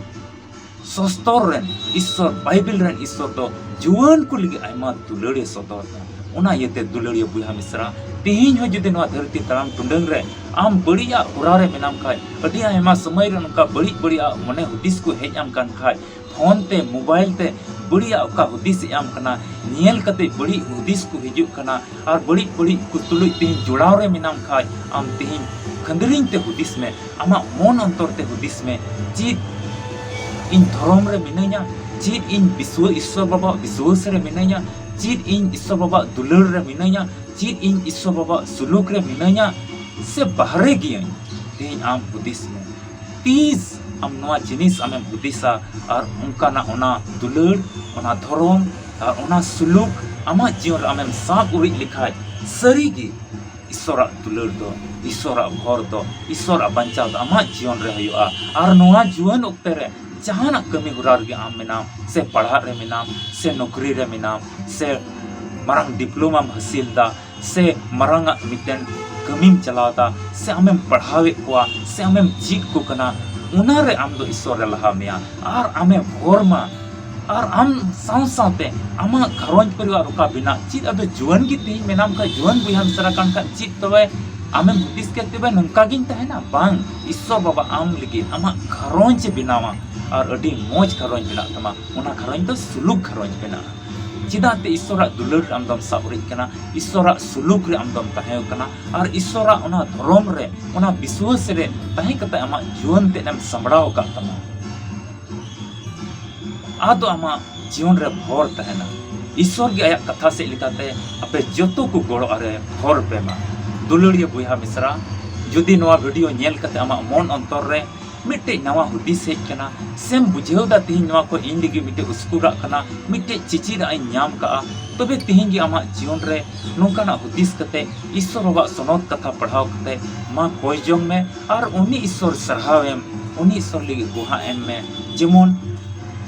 ᱥᱚᱥᱛᱚᱨ ᱨᱮᱱ ᱤᱥᱥᱚᱨ, ᱵᱟᱭᱵᱮᱞ ᱨᱮᱱ ᱤᱥᱥᱚᱨ ᱫᱚ ᱡᱩᱣᱟᱹᱱ ᱠᱚ ᱞᱟᱹᱜᱤᱫ ᱟᱭᱢᱟ ᱫᱩᱞᱟᱹᱲ ᱮ ᱥᱚᱫᱚᱨ ᱮᱫᱟ᱾ ᱚᱱᱟ ᱤᱭᱟᱹᱛᱮ ᱫᱩᱞᱟᱹᱲᱤᱭᱟᱹ ᱵᱚᱭᱦᱟ ᱢᱤᱥᱨᱟ, ᱛᱮᱦᱮᱧ ᱦᱚᱸ ᱡᱩᱫᱤ ᱱᱚᱣᱟ ᱫᱷᱟᱹᱨᱛᱤ ᱛᱟᱲᱟᱢ ᱴᱩᱰᱟᱹᱝ ᱨᱮ ᱟᱢ ᱵᱟᱹᱲᱤᱡᱟᱜ ᱦᱚᱨᱟ ᱨᱮ ᱢᱮᱱᱟᱢ ᱠᱷᱟᱡ, ᱟᱹᱰᱤ ᱟᱭᱢᱟ ᱥᱚᱢᱚᱭ ᱨᱮ ᱱᱚᱝᱠᱟ ᱵᱟᱹᱲᱤᱡ ᱵᱟᱹᱲᱤᱡᱟᱜ ᱢᱚᱱᱮ ᱦᱩᱫᱤᱥ ᱠᱚ ᱦᱮᱡ ᱟᱢ ᱠᱟᱱ ᱠᱷᱟᱡ, ᱯᱷᱳᱱ ᱛᱮ, ᱢᱳᱵᱟᱭᱤᱞ ᱛᱮ ᱵᱟᱹᱲᱤᱡᱟᱜ ᱚᱠᱟ ᱦᱩᱫᱤᱥ ᱦᱮᱡ ᱟᱢ ᱠᱟᱱᱟ, ᱧᱮᱞ ᱠᱟᱛᱮ ᱵᱟᱹᱲᱤᱡ ᱦᱩᱫᱤᱥ ᱠᱚ ᱦᱤᱡᱩᱜ ᱠᱟᱱᱟ, ᱟᱨ ᱵᱟᱹᱲᱤᱡ ᱵᱟᱹᱲᱤᱡ ᱠᱚ ᱛᱩᱞᱩᱡ ᱛᱮᱦᱮᱧ ᱡᱚᱲᱟᱣ ᱨᱮ ᱢᱮᱱᱟᱢ ᱠᱷᱟᱡ, ᱟᱢ ᱛᱮᱦᱮᱧ ᱠᱷᱟᱹᱱᱫᱽᱨᱤᱧ ᱛᱮ ᱦᱩᱫᱤᱥ ᱢᱮ, ᱟᱢᱟᱜ ᱢᱚᱱ ᱚᱱᱛᱚᱨ ᱛᱮ ᱦᱩᱫᱤᱥ ᱢᱮ, ᱪᱮᱫ ᱤᱧ ᱫᱷᱚᱨᱚᱢ ᱨᱮ ᱢᱤᱱᱟᱹᱧᱟ, ᱪᱮᱫ ᱤᱧ ᱵᱤᱥᱣᱟᱹ, ᱤᱥᱥᱚᱨ ᱵᱟᱵᱟᱣᱟᱜ ᱵᱤᱥᱣᱟᱹᱥ ᱨᱮ ᱢᱤᱱᱟᱹᱧᱟ, ᱪᱮᱫ ᱤᱧ ᱤᱥᱥᱚᱨ ᱵᱟᱵᱟᱣᱟᱜ ᱫᱩᱞᱟᱹᱲ ᱨᱮ ᱢᱤᱱᱟᱹᱧᱟ, ᱪᱮᱫ ᱤᱧ ᱤᱥᱥᱚᱨ ᱵᱟᱵᱟᱣᱟᱜ ᱥᱩᱞᱩᱠ ᱨᱮ ᱢᱤᱱᱟᱹᱧᱟ, ᱥᱮ ᱵᱟᱦᱨᱮ ᱜᱤᱭᱟᱹᱧ? ᱛᱮᱦᱮᱧ ᱟᱢ ᱦᱩᱫᱤᱥ ᱢᱮ, ᱛᱤᱥ ᱟᱢ ᱱᱚᱣᱟ ᱡᱤᱱᱤᱥ ᱟᱢᱮᱢ ᱦᱩᱫᱤᱥᱟ ᱟᱨ ᱚᱱᱠᱟᱱᱟᱜ ᱚᱱᱟ ᱫᱩᱞᱟᱹᱲ, ᱚᱱᱟ ᱫᱷᱚᱨᱚᱢ ᱟᱨ ᱚᱱᱟ ᱥᱩᱞᱩᱠ ᱟᱢᱟᱜ ᱡᱤᱭᱚᱱ ᱨᱮ ᱟᱢᱮᱢ ᱥᱟᱵ ᱩᱨᱤᱡ ᱞᱮᱠᱷᱟᱡ, ᱥᱟᱹᱨᱤᱜᱮ ᱤᱥᱥᱚᱨᱟᱜ ᱫᱩᱞᱟᱹᱲ ᱫᱚ, ᱤᱥᱥᱚᱨᱟᱜ ᱵᱷᱚᱨ ᱫᱚ, ᱤᱥᱥᱚᱨᱟᱜ ᱵᱟᱧᱪᱟᱣ ᱫᱚ ᱟᱢᱟᱜ ᱡᱤᱭᱚᱱ ᱨᱮ ᱦᱩᱭᱩᱜᱼᱟ᱾ ᱟᱨ ᱱᱚᱣᱟ ᱡᱩᱣᱟᱹᱱ ᱚᱠᱛᱮ ᱨᱮ ᱡᱟᱦᱟᱱᱟᱜ ᱠᱟᱹᱢᱤ ᱦᱚᱨᱟ ᱨᱮᱜᱮ ᱟᱢ ᱢᱮᱱᱟᱢ, ᱥᱮ ᱯᱟᱲᱦᱟᱜ ᱨᱮ ᱢᱮᱱᱟᱢ, ᱥᱮ ᱱᱚᱠᱨᱤ ᱨᱮ ᱢᱮᱱᱟᱢ, ᱥᱮ ᱢᱟᱨᱟᱝ ᱰᱤᱯᱞᱳᱢᱟᱢ ᱦᱟᱹᱥᱤᱞ ᱫᱟ, ᱥᱮ ᱢᱟᱨᱟᱝ ᱟᱜ ᱢᱤᱫᱴᱮᱱ ᱠᱟᱹᱢᱤᱢ ᱪᱟᱞᱟᱣ ᱫᱟ, ᱥᱮ ᱟᱢᱮᱢ ᱯᱟᱲᱦᱟᱣᱮᱫ ᱠᱚᱣᱟ, ᱥᱮ ᱟᱢᱮᱢ ᱪᱮᱫ ᱠᱚ ᱠᱟᱱᱟ, ᱚᱱᱟ ᱨᱮ ᱟᱢ ᱫᱚ ᱤᱥᱥᱚᱨ ᱨᱮ ᱞᱟᱦᱟ ᱢᱮᱭᱟ ᱟᱨ ᱟᱢᱮ ᱵᱷᱚᱨ ᱢᱟ᱾ ᱟᱨ ᱟᱢ ᱥᱟᱶ ᱥᱟᱶᱛᱮ ᱟᱢᱟᱜ ᱜᱷᱟᱨᱚᱸᱡᱽ ᱯᱚᱨᱤᱵᱟᱨ ᱚᱠᱟ ᱵᱮᱱᱟᱜ, ᱪᱮᱫ ᱟᱫᱚ ᱡᱩᱣᱟᱹᱱ ᱜᱮ ᱛᱮᱦᱮᱧ ᱢᱮᱱᱟᱢ ᱠᱷᱟᱡ, ᱡᱩᱣᱟᱹᱱ ᱵᱚᱭᱦᱟ ᱢᱤᱥᱨᱟ ᱠᱟᱱ ᱠᱷᱟᱡ, ᱪᱮᱫ ᱛᱚᱵᱮ ᱟᱢᱮᱢ ᱦᱩᱫᱤᱥ ᱠᱮᱫ ᱛᱚᱵᱮ ᱱᱚᱝᱠᱟ ᱜᱤᱧ ᱛᱟᱦᱮᱱᱟ? ᱵᱟᱝ, ᱤᱥᱥᱚᱨ ᱵᱟᱵᱟ ᱟᱢ ᱞᱟᱹᱜᱤᱫ ᱟᱢᱟᱜ ᱜᱷᱟᱨᱚᱸᱡᱽ ᱮ ᱵᱮᱱᱟᱣᱟ ᱟᱨ ᱟᱹᱰᱤ ᱢᱚᱡᱽ ᱜᱷᱟᱨᱚᱸᱡᱽ ᱵᱮᱱᱟᱜ ᱛᱟᱢᱟ᱾ ᱚᱱᱟ ᱜᱷᱟᱨᱚᱸᱡᱽ ᱫᱚ ᱥᱩᱞᱩᱠ ᱜᱷᱟᱨᱚᱸᱡᱽ ᱵᱮᱱᱟᱜᱼᱟ᱾ ᱪᱮᱫᱟᱜ ᱛᱮ ᱤᱥᱥᱚᱨᱟᱜ ᱫᱩᱞᱟᱹᱲ ᱨᱮ ᱟᱢ ᱫᱚᱢ ᱥᱟᱵ ᱩᱨᱤᱡ ᱠᱟᱱᱟ, ᱤᱥᱥᱚᱨᱟᱜ ᱥᱩᱞᱩᱠ ᱨᱮ ᱟᱢ ᱫᱚᱢ ᱛᱟᱦᱮᱸ ᱠᱟᱱᱟ, ᱟᱨ ᱤᱥᱥᱚᱨᱟᱜ ᱚᱱᱟ ᱫᱷᱚᱨᱚᱢ ᱨᱮ, ᱚᱱᱟ ᱵᱤᱥᱣᱟᱹᱥ ᱨᱮ ᱛᱟᱦᱮᱸ ᱠᱟᱛᱮ ᱟᱢᱟᱜ ᱡᱩᱣᱟᱹᱱ ᱛᱮᱫ ᱮᱢ ᱥᱟᱢᱵᱲᱟᱣ ᱟᱠᱟᱫ ᱛᱟᱢᱟ᱾ ᱟᱫᱚ ᱟᱢᱟᱜ ᱡᱤᱭᱚᱱ ᱨᱮ ᱵᱷᱚᱨ ᱛᱟᱦᱮᱱᱟ᱾ ᱤᱥᱥᱚᱨ ᱜᱮ ᱟᱭᱟᱜ ᱠᱟᱛᱷᱟ ᱥᱮᱫ ᱞᱮᱠᱟᱛᱮ ᱟᱯᱮ ᱡᱚᱛᱚ ᱠᱚ ᱜᱚᱲᱚ ᱟᱨᱮ ᱵᱷᱚᱨ ᱯᱮ ᱢᱟ᱾ ᱫᱩᱞᱟᱹᱲᱤᱭᱟᱹ ᱵᱚᱭᱦᱟ ᱢᱤᱥᱨᱟ, ᱡᱩᱫᱤ ᱱᱚᱣᱟ ᱵᱷᱤᱰᱤᱭᱳ ᱧᱮᱞ ᱠᱟᱛᱮ ᱟᱢᱟᱜ ᱢᱚᱱ ᱚᱱᱛᱚᱨ ᱨᱮ ᱢᱤᱫᱴᱮᱡ ᱱᱟᱣᱟ ᱦᱩᱫᱤᱥ ᱦᱮᱡ ᱠᱟᱱᱟ, ᱥᱮᱢ ᱵᱩᱡᱷᱟᱹᱣ ᱫᱟ ᱛᱮᱦᱮᱧ ᱱᱚᱣᱟ ᱠᱚ ᱤᱧ ᱞᱟᱹᱜᱤᱫ ᱢᱤᱫᱴᱮᱡ ᱩᱥᱠᱩᱨᱟᱜ ᱠᱟᱱᱟ, ᱢᱤᱫᱴᱮᱡ ᱪᱮᱪᱮᱫᱟᱜ ᱤᱧ ᱧᱟᱢ ᱠᱟᱜᱼᱟ, ᱛᱚᱵᱮ ᱛᱮᱦᱮᱧ ᱜᱮ ᱟᱢᱟᱜ ᱡᱤᱭᱚᱱ ᱨᱮ ᱱᱚᱝᱠᱟᱱᱟᱜ ᱦᱩᱫᱤᱥ ᱠᱟᱛᱮ ᱤᱥᱥᱚᱨ ᱵᱟᱵᱟᱣᱟᱜ ᱥᱚᱱᱚᱛ ᱠᱟᱛᱷᱟ ᱯᱟᱲᱦᱟᱣ ᱠᱟᱛᱮ ᱢᱟ ᱠᱚᱭ ᱡᱚᱝ ᱢᱮ ᱟᱨ ᱩᱱᱤ ᱤᱥᱥᱚᱨ ᱥᱟᱨᱦᱟᱣ ᱮᱢ, ᱩᱱᱤ ᱤᱥᱥᱚᱨ ᱞᱟᱹᱜᱤᱫ ᱜᱚᱦᱟ ᱮᱢ ᱢᱮ, ᱡᱮᱢᱚᱱ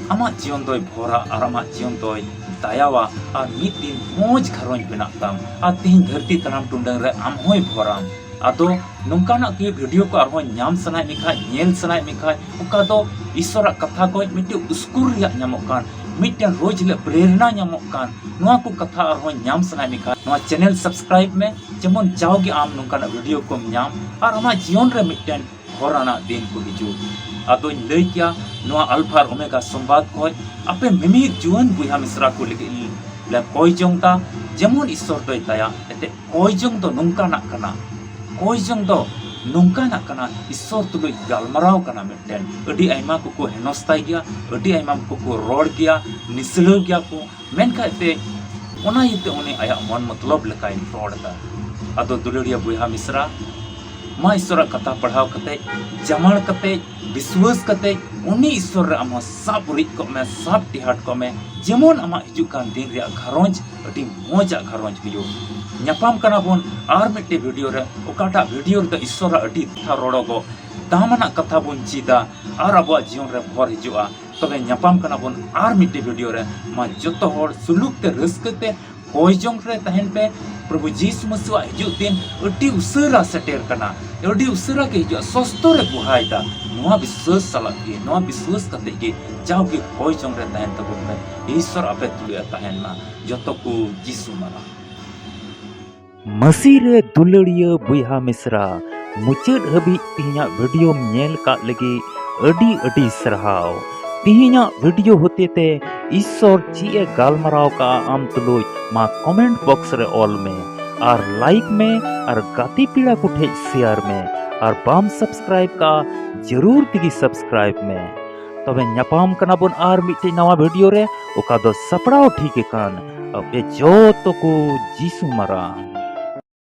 ᱟᱢᱟᱜ ᱡᱤᱭᱚᱱ ᱫᱚᱭ ᱵᱷᱚᱨᱟ ᱟᱨ ᱟᱢᱟᱜ ᱡᱤᱭᱚᱱ ᱫᱚᱭ ᱫᱟᱭᱟᱣᱟ ᱟᱨ ᱢᱤᱫ ᱫᱤᱱ ᱢᱚᱡᱽ ᱜᱷᱟᱨᱚᱸᱡᱽ ᱵᱮᱱᱟᱜ ᱛᱟᱢ ᱟᱨ ᱛᱮᱦᱮᱧ ᱫᱷᱟᱹᱨᱛᱤ ᱛᱟᱲᱟᱢ ᱴᱩᱰᱟᱹᱝ ᱨᱮ ᱟᱢ ᱦᱚᱸᱭ ᱵᱷᱚᱨᱟᱢ᱾ ᱟᱫᱚ ᱱᱚᱝᱠᱟᱱᱟᱜ ᱜᱮ ᱵᱷᱤᱰᱤᱭᱳ ᱠᱚ ᱟᱨᱦᱚᱸ ᱧᱟᱢ ᱥᱟᱱᱟᱭᱮᱫ ᱢᱮ ᱠᱷᱟᱡ, ᱧᱮᱞ ᱥᱟᱱᱟᱭᱮᱫ ᱢᱮ ᱠᱷᱟᱡ, ᱚᱠᱟ ᱫᱚ ᱤᱥᱥᱚᱨᱟᱜ ᱠᱟᱛᱷᱟ ᱠᱷᱚᱡ ᱢᱤᱫᱴᱮᱡ ᱩᱥᱠᱩᱨ ᱨᱮᱭᱟᱜ ᱧᱟᱢᱚᱜ ᱠᱟᱱ, ᱢᱤᱫᱴᱮᱱ ᱨᱳᱡᱽ ᱦᱤᱞᱳᱜ ᱯᱨᱮᱨᱚᱱᱟ ᱧᱟᱢᱚᱜ ᱠᱟᱱ ᱱᱚᱣᱟ ᱠᱚ ᱠᱟᱛᱷᱟ ᱟᱨᱦᱚᱸ ᱧᱟᱢ ᱥᱟᱱᱟᱭᱮᱫ ᱢᱮᱠᱷᱟᱱ ᱱᱚᱣᱟ channel subscribe ᱢᱮ, ᱡᱮᱢᱚᱱ ᱡᱟᱣᱜᱮ ᱟᱢ ᱱᱚᱝᱠᱟᱱᱟᱜ video ᱠᱚᱢ ᱧᱟᱢ ᱟᱨ ᱟᱢᱟᱜ ᱡᱤᱭᱚᱱ ᱨᱮ ᱢᱤᱫᱴᱮᱱ ᱦᱚᱨ ᱟᱱᱟᱜ ᱫᱤᱱ ᱠᱚ ᱦᱤᱡᱩᱜ᱾ ᱟᱫᱚᱧ ᱞᱟᱹᱭ ᱠᱮᱭᱟ, ᱱᱚᱣᱟ ᱟᱞᱯᱷᱟ ᱟᱨ ᱳᱢᱮᱜᱟ ᱥᱚᱢᱵᱟᱫ ᱠᱷᱚᱡ ᱟᱯᱮ ᱢᱤᱢᱤᱫ ᱡᱩᱣᱟᱹᱱ ᱵᱚᱭᱦᱟ ᱢᱤᱥᱨᱟ ᱠᱚ ᱞᱟᱹᱜᱤᱫ ᱞᱮ ᱠᱚᱭ ᱡᱚᱝ ᱫᱟ, ᱡᱮᱢᱚᱱ ᱤᱥᱥᱚᱨ ᱫᱚᱭ ᱫᱟᱭᱟ ᱮᱱᱛᱮ ᱠᱚᱭ ᱡᱚᱝ ᱫᱚ ᱱᱚᱝᱠᱟᱱᱟᱜ ᱠᱟᱱᱟ, ᱠᱚᱭ ᱡᱚᱝ ᱫᱚ ᱱᱚᱝᱠᱟᱱᱟᱜ ᱠᱟᱱᱟ, ᱤᱥᱥᱚᱨ ᱛᱩᱞᱩᱡ ᱜᱟᱞᱢᱟᱨᱟᱣ ᱠᱟᱱᱟ ᱢᱤᱫᱴᱮᱱ᱾ ᱟᱹᱰᱤ ᱟᱭᱢᱟ ᱠᱚᱠᱚ ᱦᱮᱱᱚᱥᱛᱟᱭ ᱜᱮᱭᱟ, ᱟᱹᱰᱤ ᱟᱭᱢᱟ ᱠᱚᱠᱚ ᱨᱚᱲ ᱜᱮᱭᱟ, ᱱᱤᱥᱲᱟᱹᱣ ᱜᱮᱭᱟ ᱠᱚ, ᱢᱮᱱᱠᱷᱟᱡ ᱛᱮ ᱚᱱᱟ ᱤᱭᱟᱹᱛᱮ ᱩᱱᱤ ᱟᱭᱟᱜ ᱢᱚᱱ ᱢᱚᱛᱞᱚᱵ ᱞᱮᱠᱟᱭ ᱨᱚᱲ ᱮᱫᱟ᱾ ᱟᱫᱚ ᱫᱩᱞᱟᱹᱲᱤᱭᱟᱹ ᱵᱚᱭᱦᱟ ᱢᱤᱥᱨᱟ, ᱢᱟ ᱤᱥᱥᱚᱨᱟᱜ ᱠᱟᱛᱷᱟ ᱯᱟᱲᱦᱟᱣ ᱠᱟᱛᱮ, ᱡᱟᱢᱟᱲ ᱠᱟᱛᱮ, ᱵᱤᱥᱣᱟᱹᱥ ᱠᱟᱛᱮ ᱩᱱᱤ ᱤᱥᱥᱚᱨ ᱨᱮ ᱟᱢ ᱦᱚᱸ ᱥᱟᱵ ᱩᱨᱤᱡ ᱠᱚᱜ ᱢᱮ, ᱥᱟᱵ ᱴᱮᱦᱟᱴ ᱠᱚᱜ ᱢᱮ, ᱡᱮᱢᱚᱱ ᱟᱢᱟᱜ ᱦᱤᱡᱩᱜ ᱠᱟᱱ ᱫᱤᱱ ᱨᱮᱭᱟᱜ ᱜᱷᱟᱨᱚᱸᱡᱽ ᱟᱹᱰᱤ ᱢᱚᱡᱟᱜ ᱜᱷᱟᱨᱚᱸᱡᱽ ᱦᱩᱭᱩᱜ᱾ ᱧᱟᱯᱟᱢ ᱠᱟᱱᱟ ᱵᱚᱱ ᱟᱨ ᱢᱤᱫᱴᱮᱡ video ᱨᱮ, ᱚᱠᱟᱴᱟᱜ video ᱨᱮᱫᱚ ᱤᱥᱥᱚᱨᱟᱜ ᱟᱹᱰᱤ ᱠᱟᱛᱷᱟ ᱨᱚᱲᱚᱜᱚᱜ, ᱫᱟᱢᱟᱱᱟᱜ ᱠᱟᱛᱷᱟ ᱵᱚᱱ ᱪᱮᱫᱟ ᱟᱨ ᱟᱵᱚᱣᱟᱜ ᱡᱤᱭᱚᱱ ᱨᱮ ᱵᱷᱚᱨ ᱦᱤᱡᱩᱜᱼᱟ᱾ ᱛᱚᱵᱮ ᱧᱟᱯᱟᱢ ᱠᱟᱱᱟ ᱵᱚᱱ ᱟᱨ ᱢᱤᱫᱴᱮᱡ video ᱨᱮ᱾ ᱢᱟ ᱡᱚᱛᱚ ᱦᱚᱲ ᱥᱩᱞᱩᱠ ᱛᱮ, ᱨᱟᱹᱥᱠᱟᱹ ᱛᱮ, ᱠᱚᱭ ᱡᱚᱝ ᱨᱮ ᱛᱟᱦᱮᱱ ᱯᱮ᱾ ᱯᱨᱚᱵᱷᱩ ᱡᱤᱥᱩ ᱢᱟᱹᱥᱤᱣᱟᱜ ᱦᱤᱡᱩᱜ ᱫᱤᱱ ᱟᱹᱰᱤ ᱩᱥᱟᱹᱨᱟ ᱥᱮᱴᱮᱨ ᱠᱟᱱᱟ, ᱟᱹᱰᱤ ᱩᱥᱟᱹᱨᱟ ᱜᱮ ᱦᱤᱡᱩᱜᱼᱟ᱾ ᱥᱚᱥᱛᱚ ᱨᱮ ᱵᱩᱦᱟᱭ ᱫᱟ᱾ ᱱᱚᱣᱟ ᱵᱤᱥᱣᱟᱹᱥ ᱥᱟᱞᱟᱜ ᱜᱮ, ᱱᱚᱣᱟ ᱵᱤᱥᱣᱟᱹᱥ ᱠᱟᱛᱮ ᱜᱮ ᱡᱟᱣᱜᱮ ᱠᱚᱭ ᱡᱚᱝ ᱨᱮ ᱛᱟᱦᱮᱱ ᱛᱟᱵᱚᱱ ᱯᱮ᱾ ᱤᱥᱥᱚᱨ ᱟᱯᱮ ᱛᱩᱞᱩᱡ ᱮ ᱛᱟᱦᱮᱱ ᱢᱟ᱾ ᱡᱚᱛᱚ ᱠᱚ ᱡᱤᱥᱩ ᱢᱟᱨᱟᱝ᱾ ᱢᱟᱹᱥᱤ ᱨᱮ ᱫᱩᱞᱟᱹᱲᱤᱭᱟᱹ ᱵᱚᱭᱦᱟ ᱢᱤᱥᱨᱟ, ᱢᱩᱪᱟᱹᱫ ᱦᱟᱹᱵᱤᱡ ᱛᱤᱦᱤᱧᱟᱜ videoᱢ ᱧᱮᱞ ᱠᱟᱜ ᱞᱟᱹᱜᱤᱫ ᱟᱹᱰᱤ ᱟᱹᱰᱤ ᱥᱟᱨᱦᱟᱣ᱾ ᱛᱤᱦᱤᱧᱟᱜ video ᱦᱚᱛᱮ ᱛᱮ ᱤᱥᱥᱚᱨ ᱪᱮᱫ ᱮ ᱜᱟᱞᱢᱟᱨᱟᱣ ᱠᱟᱜᱼᱟ ᱟᱢ ᱛᱩᱞᱩᱡ, ᱢᱟ comment box ᱨᱮ ᱚᱞ ᱢᱮ ᱟᱨ like ᱢᱮ ᱟᱨ ᱜᱟᱛᱮ ᱯᱮᱲᱟ ᱠᱚ ᱴᱷᱮᱡ share ᱢᱮ ᱟᱨ ᱵᱟᱢ subscribe ᱠᱟᱜᱼᱟ ᱡᱟᱹᱨᱩᱲ ᱛᱮᱜᱮ subscribe ᱢᱮ᱾ ᱛᱚᱵᱮ ᱧᱟᱯᱟᱢ ᱠᱟᱱᱟ ᱵᱚᱱ ᱟᱨ ᱢᱤᱫᱴᱮᱡ ᱱᱟᱣᱟ video ᱨᱮ, ᱚᱠᱟ ᱫᱚ ᱥᱟᱯᱲᱟᱣ ᱴᱷᱤᱠ ᱟᱠᱟᱱ ᱟᱯᱮ ᱡᱚᱛᱚ ᱠᱚ ᱡᱤᱥᱩ ᱢᱟᱨᱟᱝ᱾